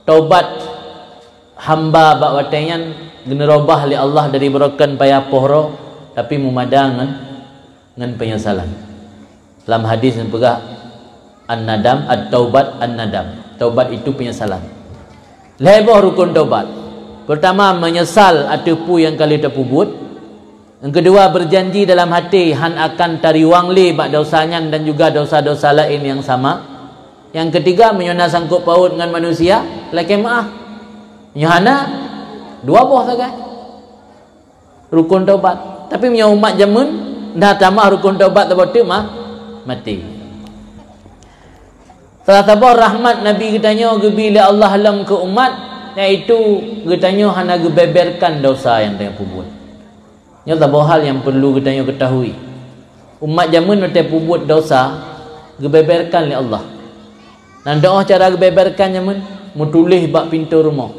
Taubat hamba bak watée nyan geuneurubah lé Allah dari beurokon payah poh droe, tapi mumada ngon, ngon penyesalan. Lam hadis neupeugah, "An-nadam, at-taubat an-nadam." Taubat itu penyesalan. Lhée boh rukon tobat. Peurtama, meunyeusal ateueh peue nyang ka lheueh tapeubuet. Nyang keudua, beujanji dalam até hán akan tariwang lé bak desya nyan dan juga desya-desya laén nyang sama. Nyang keutiga, meunyoe na sangkot paut ngon manusia, lakée meuáh. Meunyoe hana, dua boh sagai rukon tobat. Tapi meunyoe umat jameun, na tamah rukon tobat saboh teuk mah, maté. Salah saboh rahmat Nabi geutanyoe geubri lé Allah lom keu umat, yaitu geutanyoe hana geubeberkan desya nyang tanyoe peubuet. Nyoe saboh hal nyang peurlu geutanyoe keutahui. Umat jameun watée peubuet desya, geubeberkan lé Allah. Nan doh cara geubeberkan jameun, meutuléh bak pintoe rumoh.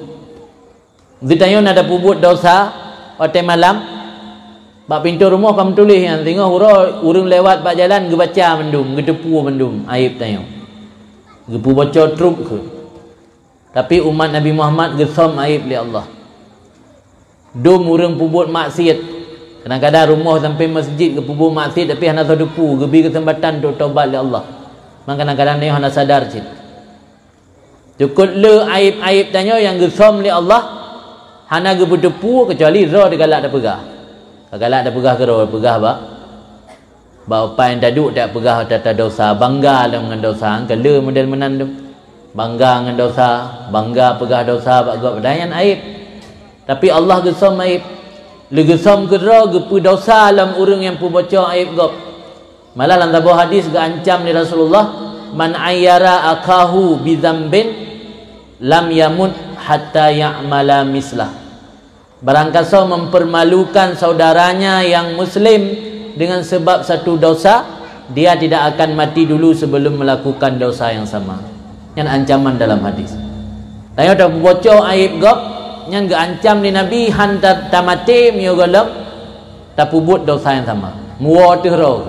Geutanyoe na tapeubuet desya watée malam, bak pintoe rumoh ka meutuléh nyan, singoh uroe ureuëng lewat bak jalan geubaca mandum, geuteupeue mandum aieb tanyoe. Geupeuboco trueb kheueh. Tapi umat Nabi Muhammad geusöm aieb lé Allah. Dum ureuëng peubuet maksiet. Kadang-kadang rumoh sampai masjid geupeubuet maksiet tapi hana soe teupeue, geubri keuseumpatan untuk tobat lé Allah. Man kadang-kadang nyoe hana sadar cit. Cukop le aieb-aieb tanyoe nyang geusöm lé Allah hana geupeuteupeue keucuali droe teugalak tapeugah. Teugalak tapeugah keudroe, peugah bak, bak upai nyang taduek tapeugah tata desya, bangga lom ngon desya, nyang ka le model meunan tu. Bangga ngon desya, bangga peugah desya bak gob, padahai nyan aieb. Tapi Allah geusöm aieb. Lé geusöm keudroe geupeu desya lom ureuëng nyang peuboco aieb gob. Malah lam saboh hadis geuancam lé Rasulullah, "Man ayyara akahu bizambin lam yamut hatta ya'mala mislah." Barangkasoe mempermalukan saudaranya yang muslim dengan sebab satu dosa, dia tidak akan mati dulu sebelum melakukan dosa yang sama. Nyan ancaman dalam hadis. Tanyoe tapeuboco aieb gob, nyan geuancam lé Nabi hán ta-, tamaté meunyoe gohlom tapeubuet desya nyang sama. Muwoe teuh roh.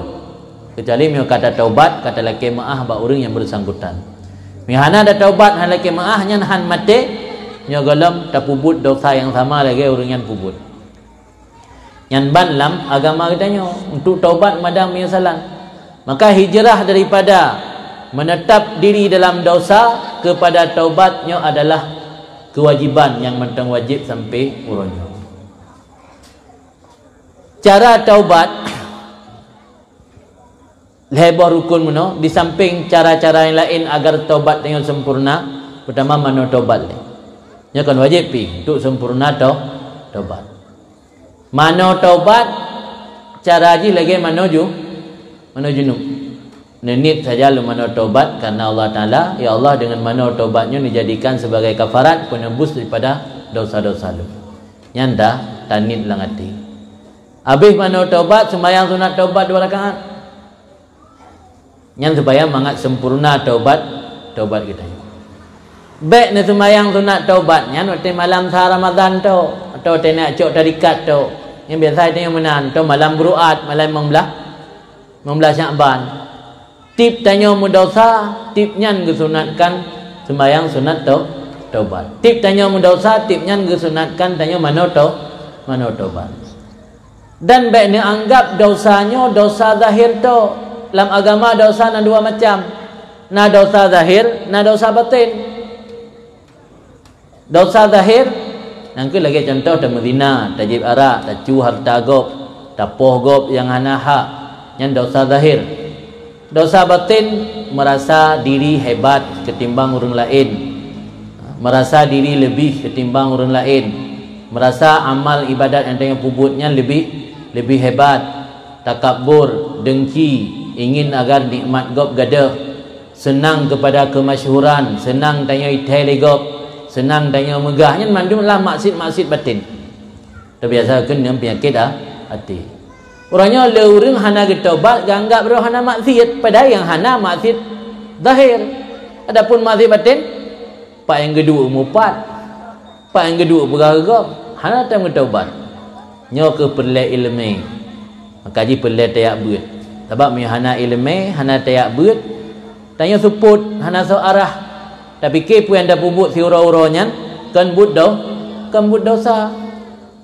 Keucuali meunyoe ka tataubat, ka talakée meuáh bak ureuëng nyang beusangkutan. Meunyoe hana tataubat, hana lakée meuáh, nyan hán maté, nyoe gohlom tapeubuet desya nyang sama lagée ureuëng nyan peubuet. Nyan ban lam agama geutanyoe, untuk taubat mada meunyesalan. Maka hijrah daripada menetap diri dalam dosa kepada taubat nyoe adalah kewajiban nyang mantong wajéb sampai uroe nyoe. Cara taubat, lhée boh rukon meunoe, di sampéng cara-cara nyang laén agar taubat tanyoe sempurna, peurtama manoe taubat lé. Nyoe kon wajéb pih untuk sempurna tau-, taubat. Manoe taubat, cara jih lagée manoe ju-, manoe junub. Neuniet saja lôn manoe taubat karena Allah Taala, ya Allah, dengan manoe taubat nyoe neujadikan sebagai kafarat peunebus daripada dosa-dosa lôn. Nyan dah taniet lam até. Habéh manoe taubat, seumayang sunat taubat dua rakaat. Nyan supaya mangat sempurna taubat, taubat geutanyoe. Bék neuseumayang sunat taubat nyan watée malam sa Ramadhan tok, atau watée neujak cok tarikat tok. Nyang biasa tanyoe meunan, atau malam Beruat, malam limong blaih, limong blaih Syakban. Tiep tanyoe meudosa, tiep nyan geusunatkan seumayang sunat tau-, taubat. Tiep tanyoe meudosa, tiep nyan geusunatkan tanyoe manoe tau-, manoe taubat. Dan bék neuanggab dosa nyoe dosa zahir tok. Lam agama dosa na dua macam. Na dosa zahir, na dosa batin. Dosa zahir, nyan keuh lagée contoh tameuzina, tajieb arak, tacu hareuta gob, tapoh gob nyang hana hak. Nyan dosa zahir. Dosa batin, meurasa diri hebat keutimbang ureuëng laén. Meurasa diri leubeh keutimbang ureuëng laén. Meurasa amal ibadat nyang tanyoe peubuet nyan leubeh, leubeh hebat. Takabur, dengki, ingin agar nikmat gob gadôh. Seunang keupada keumasyhuran, seunang tanyoe ithée lé gob, seunang tanyoe meugah. Nyan mandum lah maksiet-maksiet batin. Teubiasa keu nyan peunyakét, ah, até. Uroe nyoe lé ureuëng hana geutobat, geuanggab droe hana maksiet, padahai nyang hana maksiet zahir. Adapun maksiet batin, pat nyang geuduek mupat, pat nyang geuduek peugah geugob, hana tém geutobat. Nyoe keuh peureulée iéleumé. Maka jih peureulée tajak beuet. Sabab meunyoe hana iéleumé, hana tajak beuet, tanyoe seupôt, hana soe arah. Tapiké peue nyang tapeubuet siuroe-uroe nyan kon buet do-, kon buet dosa.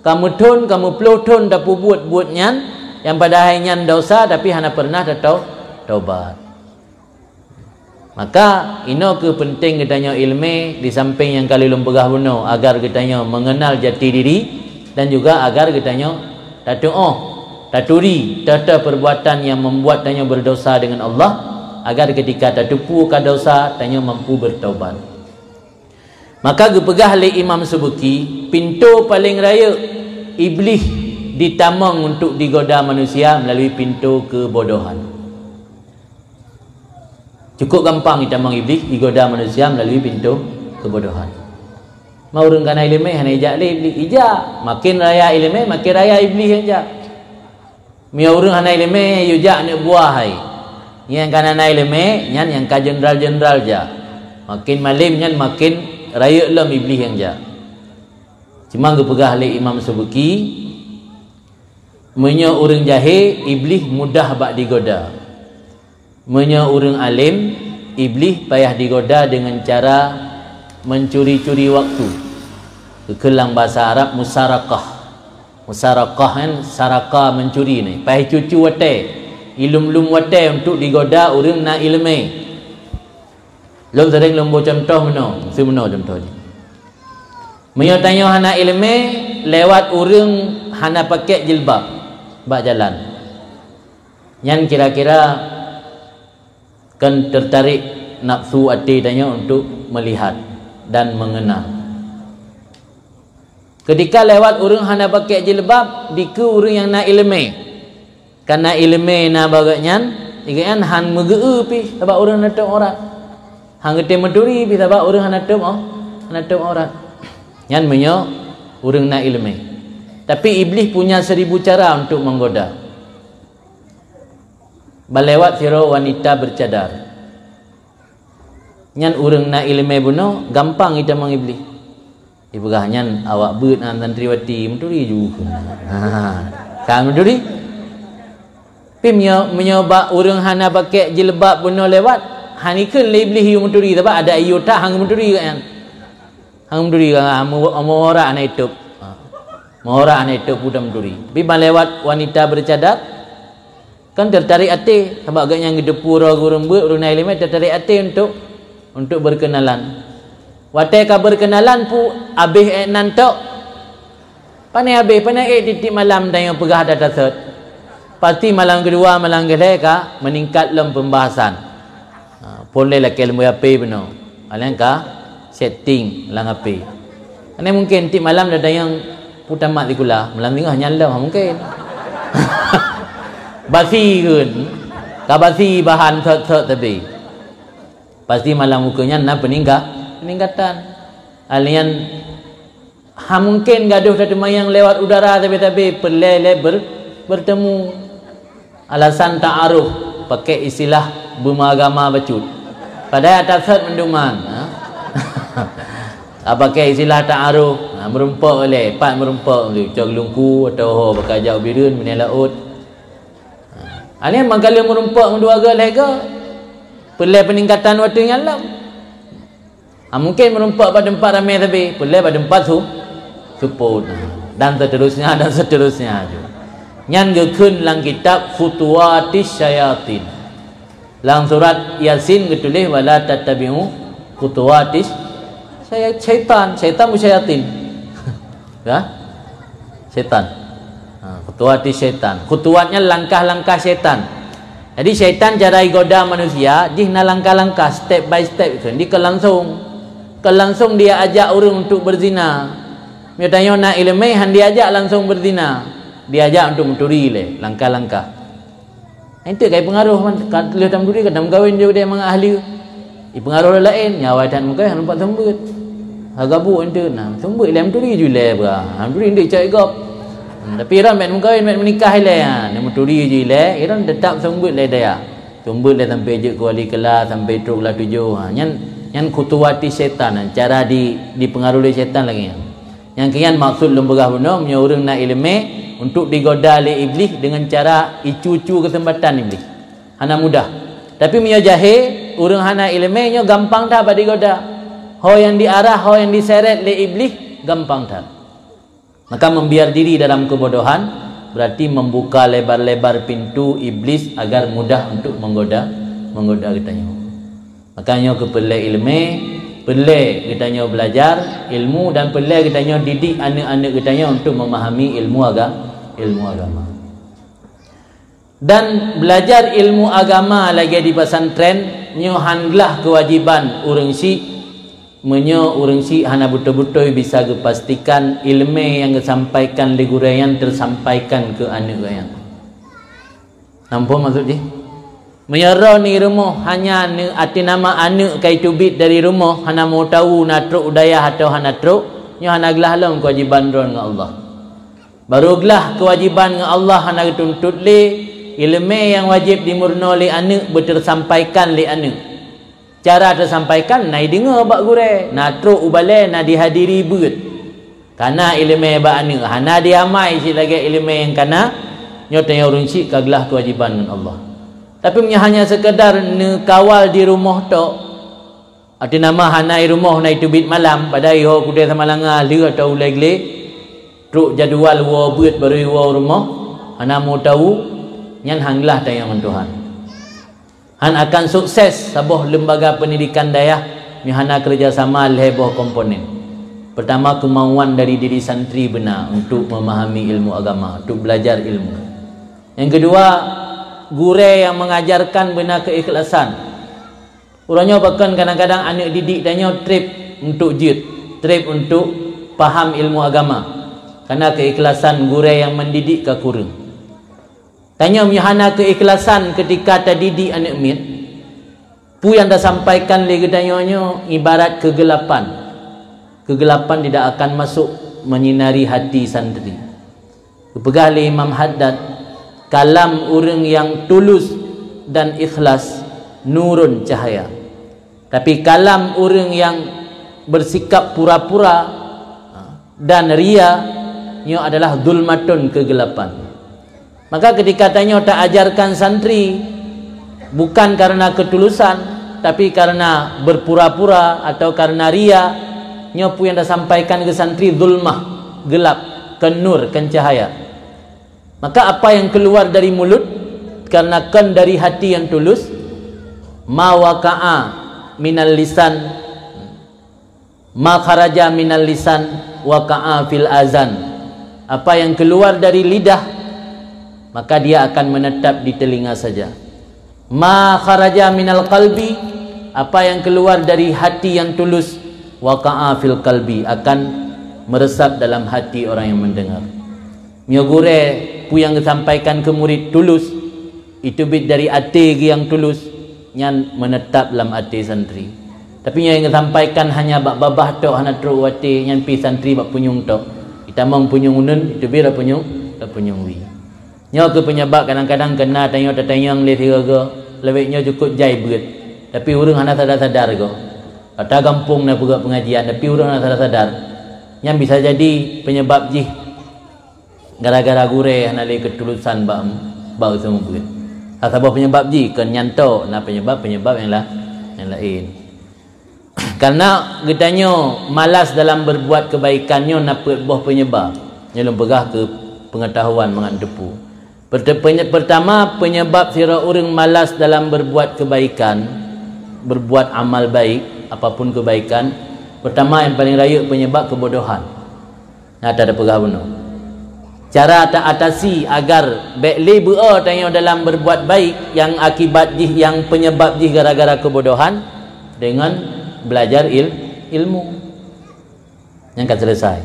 Ka meuthon, ka meuploh thon tapeubuet buet nyan, nyang padahai nyan dosa, tapi hana peureunah tatau-, taubat. Maka, inoe keuh peunteng geutanyoe iéleumé di sampéng nyang ka lheueh lôn peugah bunoe, agar geutanyoe meungeunal jati diri dan juga agar geutanyoe tatuoh, taturi toh-toh peurbuatan nyang membuat tanyoe beurdosa deungon Allah, agar keutika tateupeue ka dosa, tanyoe mampu beurtaubat. Maka geupeugah lé Imam Subki, pintoe paleng rayeuk Iblih ditamong untuk digoda manusia meulalu pintoe keubodohan. Cukup gampang jitamong Iblih, jigoda manusia meulalu pintoe keubodohan. Ma ureuëng ka na iéleumé hana jijak lé Iblih, jijak. Makin raya iéleumé, makin raya Iblih nyang jak. Meunyoe ureuëng hana iéleumé, yue jak aneuk buah hai. Nyang ka na iéleumé, nyan nyang ka jeundral-jeundral jak. Makin malem nyan makin rayeuk lom Iblih nyang jak. Cuma geupeugah lé Imam Subki, meunyoe ureuëng jahé, Iblih mudah bak digoda. Meunyoe ureuëng alem, Iblih payah digoda deungon cara mencuri-curi waktu. Geukheun lam bahasa Arab musarakah. Musarakah kan saraka mencuri ni. Payah cucu watée, ilum-lum watée untuk digoda ureuëng na iéleumé. Lôn sering lôn beu contoh meunoe, si meunoe contoh jih. Meunyoe tanyoe hana iéleumé, lewat ureuëng hana pakai jilbab bak jalan. Nyan kira-kira kan tertarik nafsu até tanyoe untuk melihat dan mengenal. Ketika lewat ureuëng hana pakai jilbab, dikeue ureuëng nyang na iéleumé. Kana iéleumé na bak gobnyan, gobnyan han meugeu pih sabab ureuëng hana tutup aurat. Han geutem meuturi pih sabab ureuëng hana tutup au-, hana tutup aurat. Nyan meunyoe ureuëng na iéleumé. Tapi Iblih punya seribu cara untuk menggoda. Balewat sidroe wanita bercadar. Nyan ureuëng na iéleumé bunoe gampang jitamong Iblih. Jipeugah nyan awak beuet na santriwati, meuturi ju. Ha, kan meuturi? Tapi meunyoe, meunyoe bak ureuëng hana pakai jilbab bunoe lewat, han ikheun lé Iblih yue meuturi, sabab adak yue that han meuturi gobnyan. Han meuturi gobnyan, amu-, amu aurat hana itôb. Ha. Amu aurat hana itôb, peue tameuturi. Tapi ban lewat wanita bercadar, kan tertarik até, sabab gobnyan geuteupeue droe ureuëng beuet, ureuëng na iéleumé tertarik até untuk, untuk berkenalan. Watée ka berkenalan pu, abéh ék nan tok. Pane abéh, pane ék tieb-tieb malam tanyoe peugah ata sot. Pasti malam keudua, malam keulhée ka meuningkat lom pembahasan. Ha, phon lé lakée lumbôi H P bunoe. Aleng ka setting lam H P. Hana mungken tieb malam dah dayang putamat sikula, malam singoh nyan lom, ha, mungken. Basi kheun. Ka basi bahan sot-sot teubi. Pasti malam ukeue nyan na peuningka-, peuningkatan. Alian ha mungken gadoh tateumayang lewat udara sabe-sabe, peureulée lé ber-, bertemu. Alasan ta'aruf, pakai istilah beumeuagama bacut. Padahai ata sot meuduman, ha? Ka pakai istilah ta'aruf, ha, meurumpok lé, pat meurumpok lé, cok lungku atau ho baka jak u Bireuen, meunyoe laôt. Ha, alèh mangkaleuen meurumpok meudua goe lhée goe, peureulée peuningkatan watée nyan lom. Ha, mungken meurumpok bak teumpat ramé sabe, peureulée bak teumpat su-, seupôt. Dan seterusnya, dan seterusnya. Nyan geukheun lam kitab Khutuwatis Syayatin. Lam surat Yasin geutuléh, "Wala tattabi'u khutuwatis syaya-, syaitan." Syaitan bu syayatin. Ya? Syaitan. Ha, khutuwatis syaitan. Khutuwat nyan langkah-langkah syaitan. Jadi, syaitan cara igoda manusia, jih na langkah-langkah, step by step, jadi kon langsung. Kon langsung dia ajak ureuëng untuk berzina. Meunyoe tanyoe na iéleumé, han diajak langsung berzina. Diajak untuk meuturi lé, langkah-langkah. Enteuk ka ipeungaroh man, ka lheueh tameutuléh ka tameukawen jih udeb mangat ahli. Ipeungaroh lom laén, nyawa that meukawen hana pat seumeubeuet. Ha gabuk enteuk na, seumeubeuet ilée meuturi ju ilée bra. Ha meuturi enteuk cok gob. Hmm, tapi Iran bèk meukawen, bèk meunikah ilée. Ha, na meuturi ju ilée, Iran teutap seumeubeuet lé daya. Seumeubeuet lé sampai jeuet keu wali keula, sampai trok keula tujoh. Ha, nyan, nyan khutuwati syaitan, cara di, dipeungaroh lé syaitan lagée nyan. Nyang keu nyan maksud lôn peugah bunoe, meunyoe ureuëng na iéleumé untuk digoda lé Iblih deungon cara icu-cu keuseumpatan Iblih. Hana mudah. Tapi meunyoe jahé, ureuëng hana iéleumé nyoe gampang that bak digoda. Ho nyang diarah, ho nyang diseret lé Iblih, gampang that. Maka membiar diri dalam kebodohan, berarti membuka lebar-lebar pintu Iblis agar mudah untuk menggoda, menggoda geutanyoe. Makajih nyoe keupeureulee iéleumé, peureulee geutanyoe beulajar ilmu dan peureulee geutanyoe didik aneuk-aneuk geutanyoe untuk memahami ilmu aga-, ilmu agama. Dan beulajar ilmu agama lagée di pesantren nyoe hán glah keuwajéban ureuëng syiek, meunyoe ureuëng syiek hana beutôi-beutôi bisa geupastikan iéleumé nyang geusampaikan lé gurée nyan teusampaikan keu aneuk geuh nyan. Nampak maksud jih? Meunyoe droeneuh di rumoh hanya neu-, até nama aneuk ka jiteubiet dari rumoh, hana meu tahu na trok u dayah atawa hana trok, nyoe hana glah lom keuwajéban droeneuh ngon Allah. Barô glah keuwajéban ngon Allah hana geutuntot lé, iéleumé nyang wajéb jimeurunoe lé aneuk beuteusampaikan lé aneuk. Cara teusampaikan na jideungoe bak gurée, na trok u balée, na jihadiri beuet. Kana iéleumé bak aneuk, hana jiamai cit lagée iéleumé nyang kana, nyoe tanyoe ureuëng syiek ka glah keuwajéban ngon Allah. Tapi meunyoe hanya seukeudar neukawal di rumoh tok, até nama hana i rumoh na jiteubiet malam, padahai iho kudée samalanga lheueh atawa ulée glé, trok jadwal woe beuet barô iwoe u rumoh, hana meu tahu, nyan hán glah tanyoe ngon Tuhan. Hán akan sukses saboh lembaga pendidikan dayah meunyoe hana keureuja sama lhée boh komponen. Peurtama, keumauan dari diri santri beuna untuk memahami ilmu agama, untuk belajar ilmu. Nyang keudua, gurée nyang mengajarkan beuna keuikhlasan. Uroe nyoe pakon kadang-kadang aneuk didik tanyoe treb untuk jeuet, treb untuk paham ilmu agama, karena keuikhlasan gurée nyang mendidik ka kureueng. Tanyoe meunyoe hana keuikhlasan ketika tadidik aneuk miet, peue nyang tasampaikan lé geutanyoe nyoe ibarat keugelapan. Keugelapan tidak akan masuk menyinari hati santri. Geupeugah lé Imam Haddad, "Kalam ureuëng nyang tulus dan ikhlas nurun cahaya." Tapi kalam ureuëng nyang bersikap pura-pura dan ria, nyoe adalah zulmatun, keugelapan. Maka ketika tanyoe taajarkan santri bukan karena ketulusan, tapi karena berpura-pura atau karena ria, nyoe peue nyang tasampaikan keu santri zulmah, gelap, kon nur, kon cahaya. Maka apa yang keluar dari mulut karena kon dari hati yang tulus, ma waqa'a minal lisan, ma kharaja minal lisan waqa'a fil azan. Apa yang keluar dari lidah, maka dia akan menetap di telinga saja. Ma kharaja minal qalbi, apa yang keluar dari hati yang tulus, waqa'a fil qalbi, akan meresap dalam hati orang yang mendengar. Meunyoe gurée peue nyang geusampaikan keu murit tulus, jiteubiet dari até geuh nyang tulus, nyan meunetap lam até santri. Tapi nyoe nyang geusampaikan hanya bak babah tok, hana trok u até, nyan pih santri bak punyueng tok. Jitamong punyueng uneuen, jiteubiet bak punyueng, bak punyueng wie. Nyoe keuh peunyeubab kadang-kadang keu na tanyoe tatanyong lé sigoe-goe, lawét nyoe cukôp jai beuet, tapi ureuëng hana sadar-sadar goe. Ata gampông na peugah pengajian, tapi ureuëng hana sadar-sadar. Nyan bisa jadi peunyeubab jih gara-gara gurée hana lé keutulusan bak, bak useueng beuet. Saboh peunyeubab jih, kon nyan tok, na peunyeubab-peunyeubab nyang la-, nyang laén. Karena geutanyoe malas dalam berbuat kebaikan nyoe na peuet boh peunyeubab. Nyoe lôn peugah keu peungeutahuan mangat neuteupeue. Perte-, penye-, pertama, peunyeubab sidroe ureuëng malas dalam berbuat kebaikan, berbuat amal baik, apapun kebaikan, pertama nyang paleng rayeuk peunyeubab keubodohan. Nyata tapeugah bunoe. Cara taatasi agar bék lé beu-o tanyoe dalam berbuat baik nyang akibat jih, nyang peunyeubab jih gara-gara keubodohan, deungon belajar il-, ilmu. Nyang ka selesai.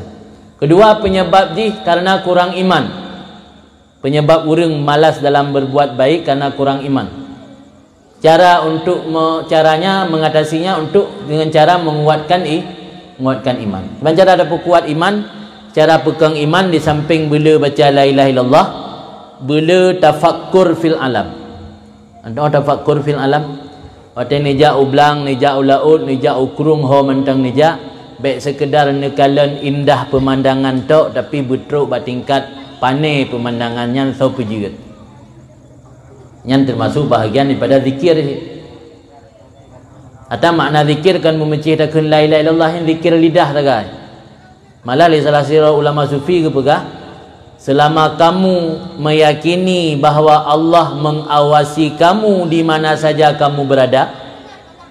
Keudua, peunyeubab jih karena kurang iman. Peunyeubab ureuëng malas dalam berbuat baik karena kurang iman. Cara untuk me-, caranya, mengatasinya untuk dengan cara menguatkan i-, menguatkan iman. Kiban cara tapeukuat iman, cara peukong iman di samping beu le baca la ilaha illallah, beu le tafakkur fil alam. Antoh tafakkur fil alam. Watée neujak u blang, neujak u laôt, neujak u krueng ho mantong neujak, bék seukeudar neukalon indah peumandangan tok, tapi beutrok bak tingkat pané peumandangan nyan soe peujeuet. Nyan teumasok bahagian daripada zikir. Ata makna zikir kon meumeucéh takheun la ilaha illallah, nyan zikir lidah sagai. Malah lé salah sidroe ulama sufi geupeugah, "Selama kamu meyakini bahwa Allah mengawasi kamu di mana saja kamu berada,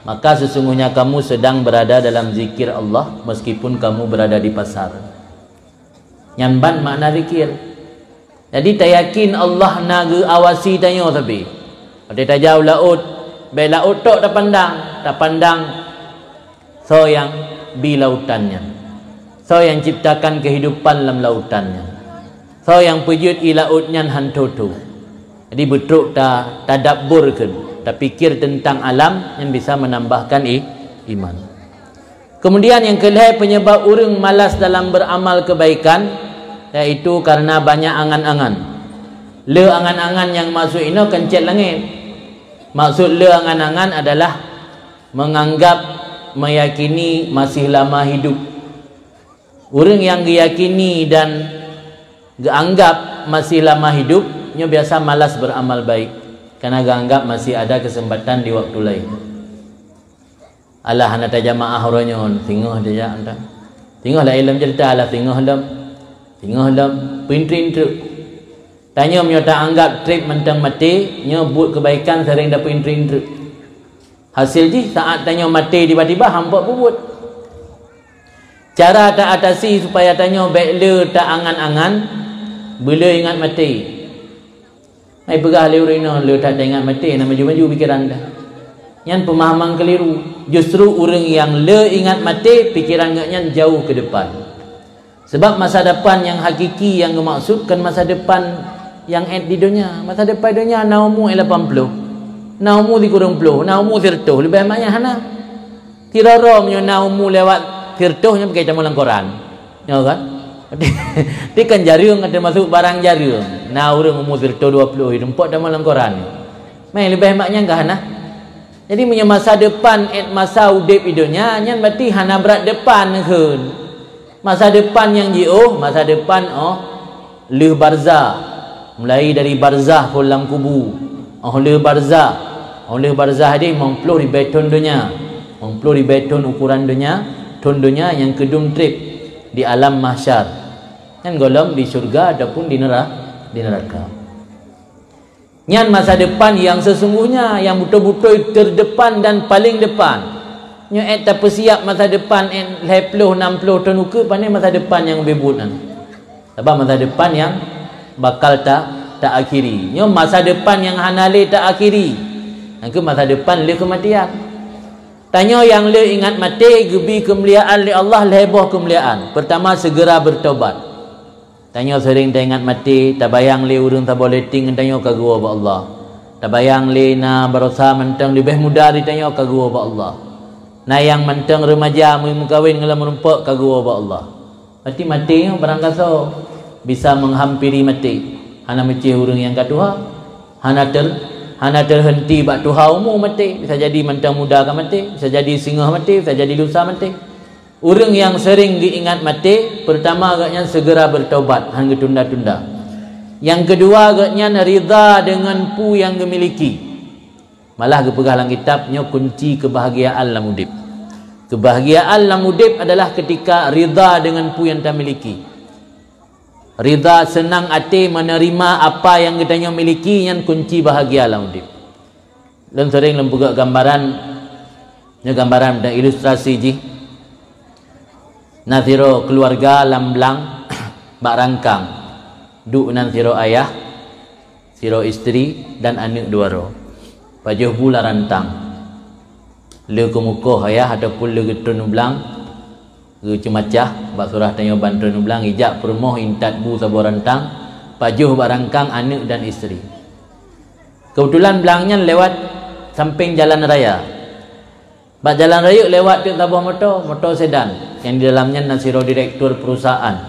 Maka sesungguhnya kamu sedang berada dalam zikir Allah meskipun kamu berada di pasar. Nyan ban makna zikir. Jadi tayakin Allah na geuawasi tanyoe sabe. Watée tajak u laôt, bék laôt tok tapandang, tapandang soe nyang bi lautan nyan. Soe nyang ciptakan keuhidupan lam lautan nyan. Soe nyang peujeuet ie laôt nyan han thô-thô. Jadi beutrok ta tadabbur kheun, tapikir teuntang alam nyang bisa menambahkan i, iman. Kemudian nyang keulhée penyebab ureuëng malas dalam beramal kebaikan, yaitu karena banyak angan-angan. Le angan-angan nyang maksud inoe kan cét langét. Maksud le angan-angan adalah menganggap, meyakini masih lama hidup. Ureuëng nyang geuyakini dan geuanggap masih lama hidup, nyoe biasa malas beramal baik, karena geuanggap masih ada kesempatan di waktu lain. Alah hana tajamaah uroe nyoe, singoh tajak entah. Singoh laén lom cerita, alah singoh lom. Singoh lom, peuintrek-intrek. Tanyoe meunyoe taanggap treb mantong maté, nyoe buet keubaikan sering tapeuintrek-intrek. Hasil jih saat tanyoe maté tiba-tiba han peubuet. Cara taatasi supaya tanyoe bék le taangan-angan, beule ingat maté. Hai peugah lé ureuëng inong le that taingat maté, na maju-maju pikeran dah. Nyan peumahaman keuliru. Justru ureuëng nyang le ingat maté, pikeran geuh nyan jauh keu depan. Sebab masa depan nyang hakiki nyang geumaksud kon masa depan nyang ék di donya. Masa depan donya na umu ék lapan ploh, na umu sikureueng ploh, na umu sireutôh, leubeh mak nyan hana. Siroro meunyoe na umu lewat sireutôh nyan pike tamong lam koran. Nyoe kan? Ti kan jareueng, teumasuk barang jareueng. Na ureuëng umu sireutôh dua ploh, ireumpok tamong lam koran. Meh leubeh mak nyan ka hana. Jadi meunyoe masa depan ék masa udeb i donya, nyan berarti hana brat depan kheun. Masa depan nyang jiôh, masa depan óh lheueh barzah. Mulai dari barzah phon lam kubu, óh lheueh barzah, óh lheueh barzah deh limong ploh ribée thon donya. Limong ploh ribée thon ukuran donya, thon donya nyang keudum treb di alam mahsyar. Nyan gohlom di syurga ataupun di nera-, di neraka. Nyan masa depan nyang sesungguhnya, nyang beutôi-beutôi terdepan dan paling depan. Nyoe ék tapeusiab masa depan ék lhée ploh, nam ploh thon ukeue, pane masa depan nyang ubé buet nyan. Sabab masa depan nyang bakal ta, ta-akhiri. Nyoe masa depan nyang hana lé ta-akhiri. Nyan keuh masa depan lheueh keumatian. Tanyoe nyang le ingat maté geubi keumuliaan lé Allah lhée boh keumuliaan. Pertama, segera bertobat. Tanyoe seuréng taingat maté, tabayang lé ureuëng saboh leuting ngon tanyoe ka geuwoe bak Allah. Tabayang lé na baroesa mantong leubeh muda di tanyoe ka geuwoe bak Allah. Na nyang mantong remaja meu-, meukawen ngon lom meurumpok ka geuwoe bak Allah. Berarti maté nyoe barangkasoe bisa menghampiri maté. Hana meucéh ureuëng nyang ka tuha, hana ter-, hana terhenti bak tuha umu maté. Bisa jadi mantong muda ka maté, bisa jadi singoh maté, bisa jadi lusa maté. Ureuëng nyang seuréng geuingat maté, peurtama gobnyan segera bertobat, han geutunda-tunda. Nyang keudua, gobnyan ridha deungon peue nyang geumiliki. Malah geupeugah lam kitab, nyoe kunci keubahgiaan lam udeb. Keubahgiaan lam udeb adalah keutika ridha deungon peue nyang tamiliki. Ridha, seunang até meuneurimong apa nyang geutanyoe miliki, nyan kunci bahgia lam udeb. Lôn seuréng lôn peugah gambaran, nyoe gambaran dan ilustrasi jih. Na sidroe keuluwarga lam blang bak rangkang. Duek nan sidroe ayah, sidroe istri, dan aneuëk dua droe. Pajoh bu lam rantang. Le keumukoh ayah ataupun le geutreun u blang, geuceumacah bak surah tanyoe ban treun u blang, ijak peurumoh intat bu saboh rantang, pajoh bak rangkang aneuëk dan istri. Keubeutulan blang nyan lewat sampéng jalan raya. Bak jalan rayeuk lewat teuk saboh moto, moto sedan, nyang di dalam nyan na sidroe direktur perusahaan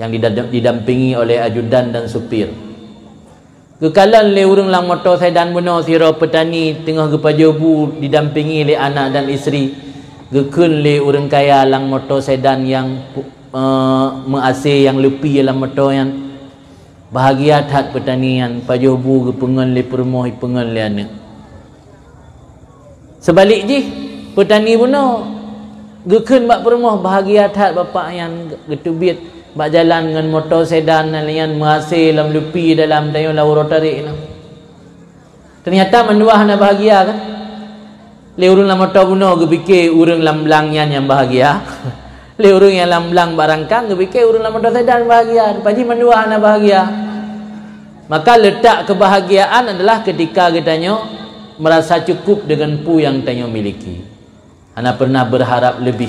nyang dida-, didampingi oleh ajudan dan supir. Geukalon lé ureuëng lam moto sedan bunoe sidroe peutani teungoh geupajoh bu didampingi lé anak dan istri. Geukheun lé ureuëng kaya lam moto sedan nyang pu-, eh, meu-AC nyang leupie lam moto nyan. Bahgia that peutani nyan, pajoh bu geupeungon lé peurumoh, ipeungon lé aneuëk. Seubalek jih, peutani bunoe geukheun bak peurumoh, bahgia that bapak nyan geuteubiet bak jalan ngon moto sedan nyan, nyan meu-AC lam leupie dalam, tanyoe lam uroe tarek nyoe. Teunyata mandua hana bahgia kan? Lé ureuëng lam moto bunoe geupike ureuëng lam blang nyan nyang bahagia. Lé ureuëng nyang lam blang bak rangkang geupike ureuëng lam moto sedan bahagia. Rupa jih mandua hana bahagia. Maka letak kebahagiaan adalah ketika geutanyoe merasa cukup dengan peue nyang tanyoe miliki. Hana pernah berharap lebih.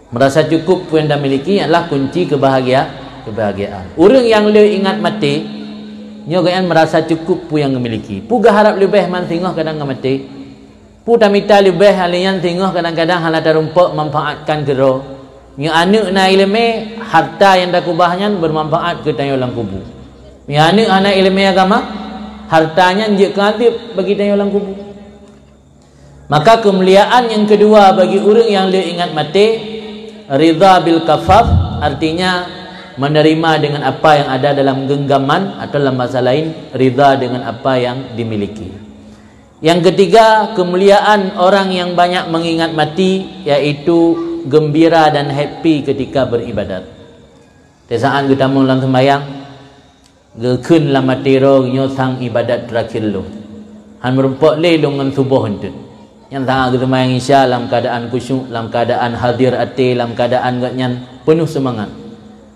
Merasa cukup peue nyang tamiliki adalah kunci kebahagia-, kebahagiaan. Ureuëng nyang le ingat maté, nyoe gobnyan merasa cukup peue nyang geumiliki. Peue geuharap leubeh man singoh kadang ka maté. Peue tamita leubeh, lheueh nyan singoh kadang-kadang hana tarumpok manfaatkan keudroe. Meunyoe aneuëk na iéleumé, harta nyang takubah nyan bermanfaat keu tanyoe lam kubu. Meunyoe aneuëk hana iéleumé agama, harta nyan jeuet keu adeueb bagi tanyoe lam kubu. Maka keumuliaan nyang keudua bagi ureuëng nyang le ingat maté, ridha bil kafaf, artinya menerima dengan apa yang ada dalam genggaman, atau dalam bahasa lain, ridha dengan apa yang dimiliki. Yang ketiga, kemuliaan orang yang banyak mengingat mati, yaitu gembira dan happy ketika beribadat. Di saat geutamong lam sembahyang, geukheun lam até droe, "Nyoe sang ibadat terakhir lôn. Han meurumpok lé lôn ngon suboh eunteuk." Nyan saat geuseumayang Isya lam keadaan khusyuk, lam keadaan hadir até, lam keadaan gobnyan penuh seumangat.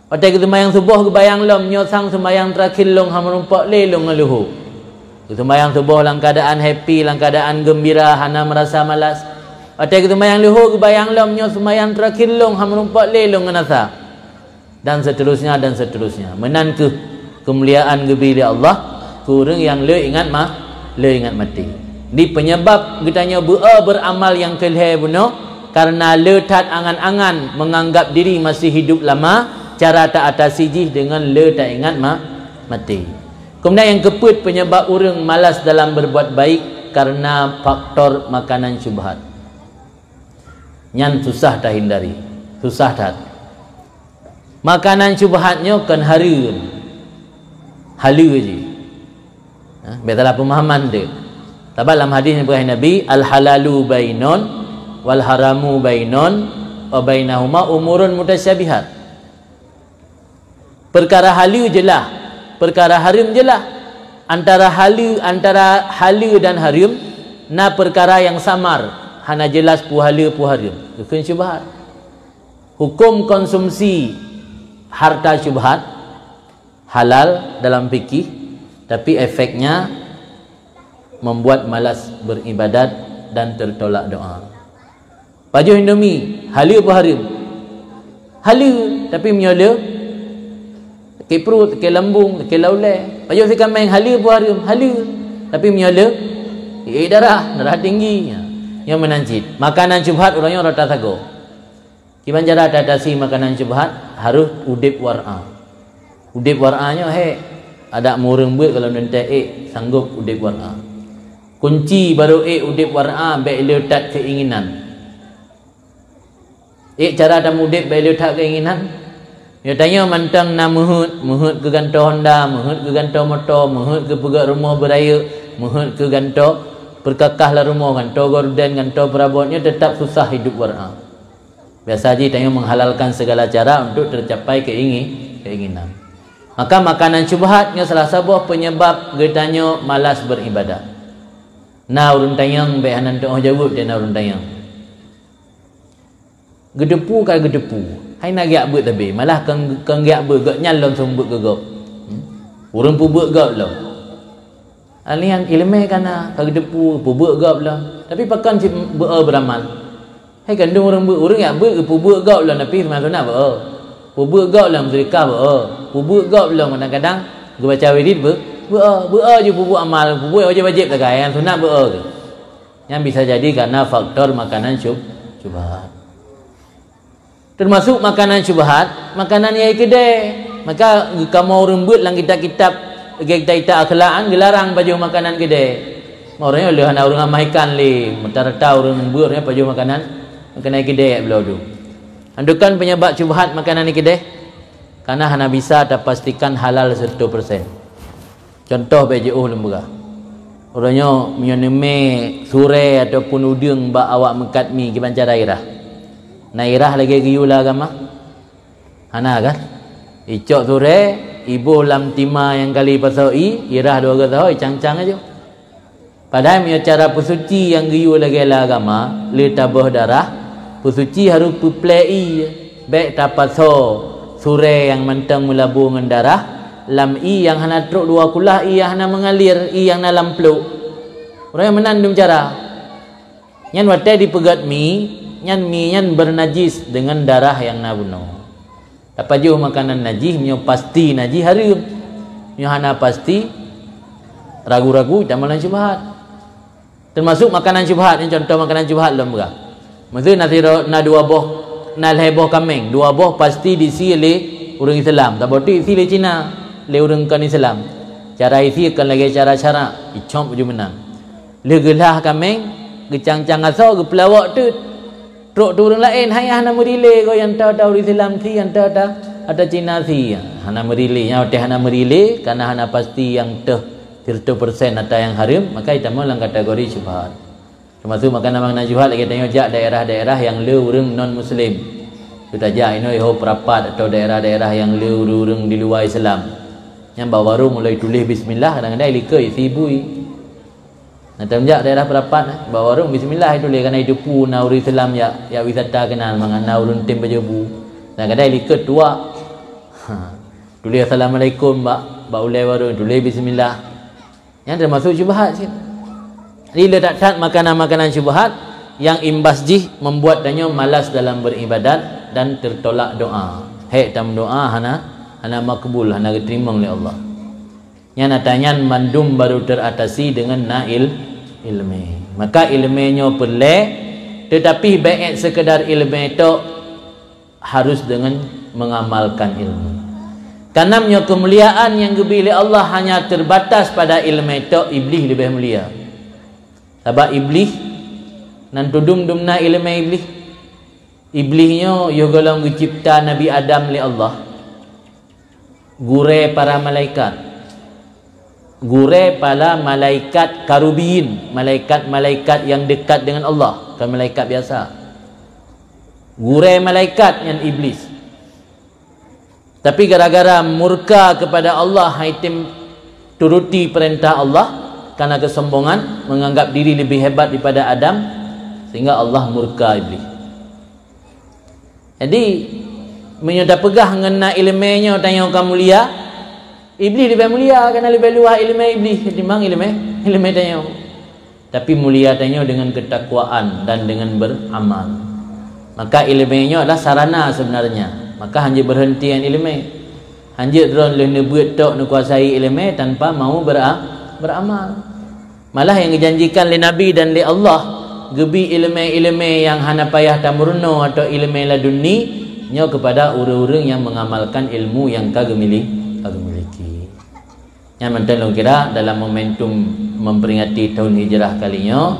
Watée geuseumayang suboh geubayang lom, "Nyoe sang seumayang terakhir lôn, han meurumpok lé lôn ngon luho." Geuseumayang suboh lam keadaan happy, lam keadaan gembira, hana meurasa malas. Watée geuseumayang luho geubayang lom, "Nyoe seumayang terakhir lôn, han meurumpok lé lôn ngon asa." Dan seterusnya, dan seterusnya. Meunan kheueh keumuliaan geubri lé Allah keu ureuëng nyang le ingat ma-, le ingat maté. Di penyebab geutanyoe beu-, beuramal nyang keu lhée bunoe, karena le that angan-angan menganggap diri masih hidup lama, cara ta atasi jih deungon le ta ingat ma-, maté. Keumudian nyang keupeuet penyebab ureuëng malas dalam berbuat baik karena faktor makanan syubhat. Nyan susah tahindari, susah that. Makanan syubhat nyoe kon hareuem, haleue jih. Ha, biasalah pemahaman tu. Sabab lam hadis nyang peugah Nabi, "Al-halalu bainun, wal haramu bainun, wa bainahuma umurun mutasyabihat." Peukara haleue jeulaih, peukara hareuem jeulaih. Antara haleue, antara haleue dan hareuem na peukara nyang samar, hana jeulaih peue haleue peue hareuem. Geukheun syubhat. Huköm konsumsi harta syubhat halal dalam fikih, tapi efeknya membuat malas beribadat dan tertolak doa. Pajoh Indomie, haleue peue hareuem? Haleue, tapi meunyoe le, sakét pruet, sakét lambung, sakét lam ulée. Pajoh sikaméng, haleue peue hareuem? Haleue, tapi meunyoe le, ék darah, darah tinggi. Nyan meunan cit. Makanan syubhat uroe nyoe rata sagoe. Kiban cara ta atasi makanan syubhat, harôh udeb wara'. Udeb wara' nyoe hék, adak ureuëng beuet kalau neuntée ék sanggôp udeb wara'. Kunci barô ék udeb wara' bék le that keuinginan. Ék cara tamuudeb bék le that keuinginan. Nyoe tanyoe mantong na meuheuet, meuheuet keu gantoe honda, meuheuet keu gantoe moto, meuheuet keu peugét rumoh beurayeuk, meuheuet keu gantoe peurkakah lam rumoh, gantoe gorden, gantoe peurabot, nyoe teutap susah hidup wara'. Biasa jih tanyoe menghalalkan segala cara untuk tercapai keingi-, keinginan. Maka makanan syubhat nyoe salah saboh penyebab geutanyoe malas beribadat. Na ureuëng tanyong bék hana teuoh jaweueb, na ureuëng tanyong. Geuteupeue ka geuteupeue, hai na geujak beuet sabe, malah kon, kon geujak beuet, gobnyan lom seumeubeuet keu gob. Hmm? Ureuëng peubeuet gob lom. Alian iéleumé ka na, ka geuteupeue, peubeuet gob lom. Tapi pakon cit beu-o beuramal? Hai kandong ureuëng beuet, ureuëng jak beuet geupeubeuet gob lom, tapi seumah sunat beu-o. Peubeuet gob lom, seudeukah beu-o. Peubeuet gob lom, kadang-kadang geubaca wirid beu-, beu-o, beu-o ju peubeuet amal, peubeuet wajéb-wajéb sagai, nyang sunat beu-o kheueh. Nyan bisa jadi karena faktor makanan syub-, syubhat. Termasuk makanan syubhat, makanan nyang keudè. Maka kamoe ureuëng beuet lam kitab-kitab, kitab-kitab akhlak nyan geularang pajoh makanan keudè. Ureuëng nyoe lheueh hana ureuëng amaikan lé, rata-rata ureuëng beuet nyoe pajoh makanan, makanan keudè bloe dum. Nyan kon penyebab syubhat makanan keudè, karena hana bisa tapastikan halal seratus persen. Contoh bék jiôh lôn peugah. Uroe nyoe meunyoe neumè surée ataupun udeueng bak awak meukat mi, kiban cara irah? Na irah lagée geuyue lam agama? Hana kan? Icok surée, iboh lam tima nyang ka lheueh ipasoe ié, irah dua geuh sahoe, icang-cang aja. Padahai meunyoe cara peusuci nyang geuyue lagèe lam agama, le taböh darah, peusuci harôh peuplè ié, bèk tapasoe surée nyang mantong meulabô ngon darah, lam ié nyang hana trok dua kulah, ié nyang hana meungalir, ié nyang na lam plôk. Uroe nyan meunan dum cara. Nyan watèe jipeugöt mi, nyan mi nyan beunajis deungon darah nyang na bunoe. Tapajoh makanan najih, meunyoe pasti najih hareuem. Meunyoe hana pasti, ragu-ragu, tamong lam syubhat. Teumasuk makanan syubhat, nyoe contoh makanan syubhat lôn peugah. Miseu na sidroe, na dua boh, na lhèe boh kaméng, dua boh pasti jisie lé ureueng Islam, saboh teuk jisie lé Cina, lé ureueng kon Islam. Cara jisie kon lagèe cara syarak, jicop ju meunan. Lheueh geulhah kaméng, geucang-cang asoe, geupeulawok teuk. Trok teuk ureueng laén, hai hana meurilée, goh nyang ta-, ta ureueng Islam sie, nyang ta-, ta-, ata Cina sie. Hana meurilée, nyan watèe hana meurilée, kareuna hana pasti nyang teuh siratoh persen ata nyang hareuem, maka jitamong lam kategori syubhat. Teumasuk makanan-makanan syubhat lagèe tanyoe jak daerah-daerah nyang le ureueng non muslim. Teutajak inoe iho Peurapat atau daerah-daerah nyang le ureueng-ureueng di luwa Islam. Nyan bak warong lôn tuléh bismillah, kadang-kadang likot isi bui. Na tamjak daerah Peurapat, bak warong bismillah ituléh, kareuna itupeue na ureueng Islam jak, jak wisata keunan mangat na ureueng tem bajôh bu. Kadang-kadang likot tuak. Ha. Tuléh assalamualaikum bak, bak ulèe warong, tuléh bismillah. Nyan teumasuk syubhat cit. Jadi le that-that makanan-makanan syubhat nyang imbas jih membuat tanyoe malas dalam beribadat dan tertolak doa. Hék tameudoa hana, hana makbul, hana geuteurimong lé Allah. Nyan ata nyan mandum baru teratasi deungon na il-, ileumèe. Maka ileumèe nyoe peureulèe, teutapi bèk sekedar ileumèe tok, harus deungon mengamalkan ilmu. Kareuna meunyoe keumuliaan nyang geubri lé Allah hanya terbatas pada ileumèe tok, Iblih leubeh mulia. Sabab Iblih nan tudum-dum na ileumèe Iblih. Iblih nyoe yoh gohlom geucipta Nabi Adam lé Allah. Gurèe para malaikat. Gurèe para malaikat karubiyin, malaikat-malaikat nyang dekat deungon Allah, bukan malaikat biasa. Gurèe malaikat nyan Iblis. Tapi gara-gara murka kepada Allah, han jitem turuti peurintah Allah, kareuna kesombongan, menganggap diri lebih hebat daripada Adam, sehingga Allah murka Iblis. Jadi, meunyoe tapeugah ngon na ileumèe nyoe tanyoe ka mulia, Iblih leubeh mulia, kareuna leubeh luwah ileumèe Iblih timbang ileumèe, ileumèe tanyoe. Tapi mulia tanyoe deungon keutakwaan dan deungon beramal. Maka ileumèe nyoe adalah sarana sebenarnya. Maka hanjeuet berhenti ngon ileumèe. Hanjeuet droe lheueh neubeuet tok neukuasai ileumèe tanpa mau bera-, beramal. Malah nyang geujanjikan lé Nabi dan lé Allah, geubri ileumèe-ileumèe nyang hana payah tameurunoe atau ileumèe laduni nyoe keupada ureueng-ureueng nyang mengamalkan ilmu nyang ka geumili-, ka geumiliki. Nyan mantong lôn kira dalam momentum memperingati tahun hijrah kali nyoe,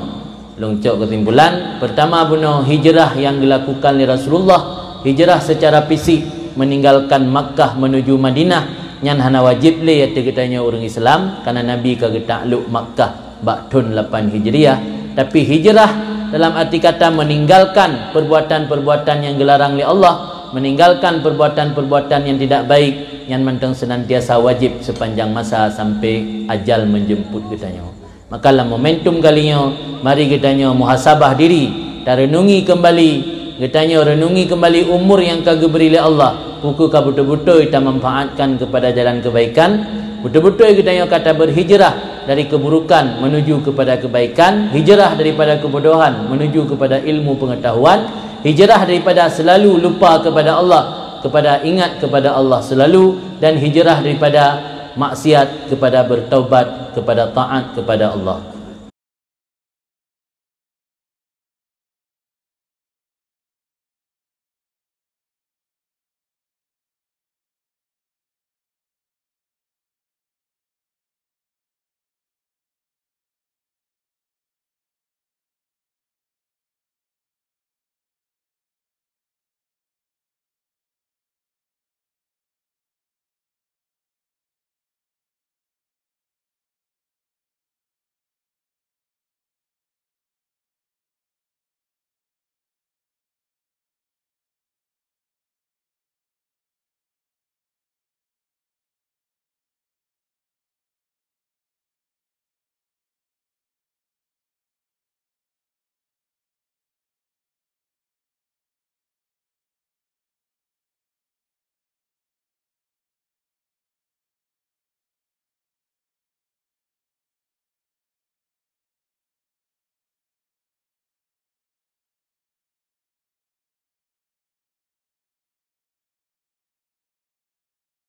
lôn cok kesimpulan, pertama bunoe hijrah nyang geulakukan lé Rasulullah, hijrah secara fisik meninggalkan Makkah menuju Madinah, nyan hana wajéb lé ateueh geutanyoe ureueng Islam, kareuna Nabi ka geutaklok Makkah bak thon lapan Hijriah. Tapi hijrah dalam arti kata meninggalkan perbuatan-perbuatan nyang geularang lé Allah, meninggalkan perbuatan-perbuatan nyang tidak baik, nyan mantong senantiasa wajéb sepanjang masa sampai ajal menjemput geutanyoe. Maka lam momentum kali nyoe, mari geutanyoe muhasabah diri, tareunungi keumbali, geutanyoe reunungi keumbali umur nyang ka geubri lé Allah, peu kheueh ka beutôi-beutôi tamanfaatkan keupada jalan keubaikan, beutôi-beutôi geutanyoe ka taberhijrah dari keburukan menuju keupada keubaikan, hijrah daripada keubodohan menuju keupada ilmu peungeutahuan, hijrah daripada seulalu lupa keupada Allah, keupada ingat keupada Allah seulalu, dan hijrah daripada maksiat keupada beutaubat, keupada taat keupada Allah.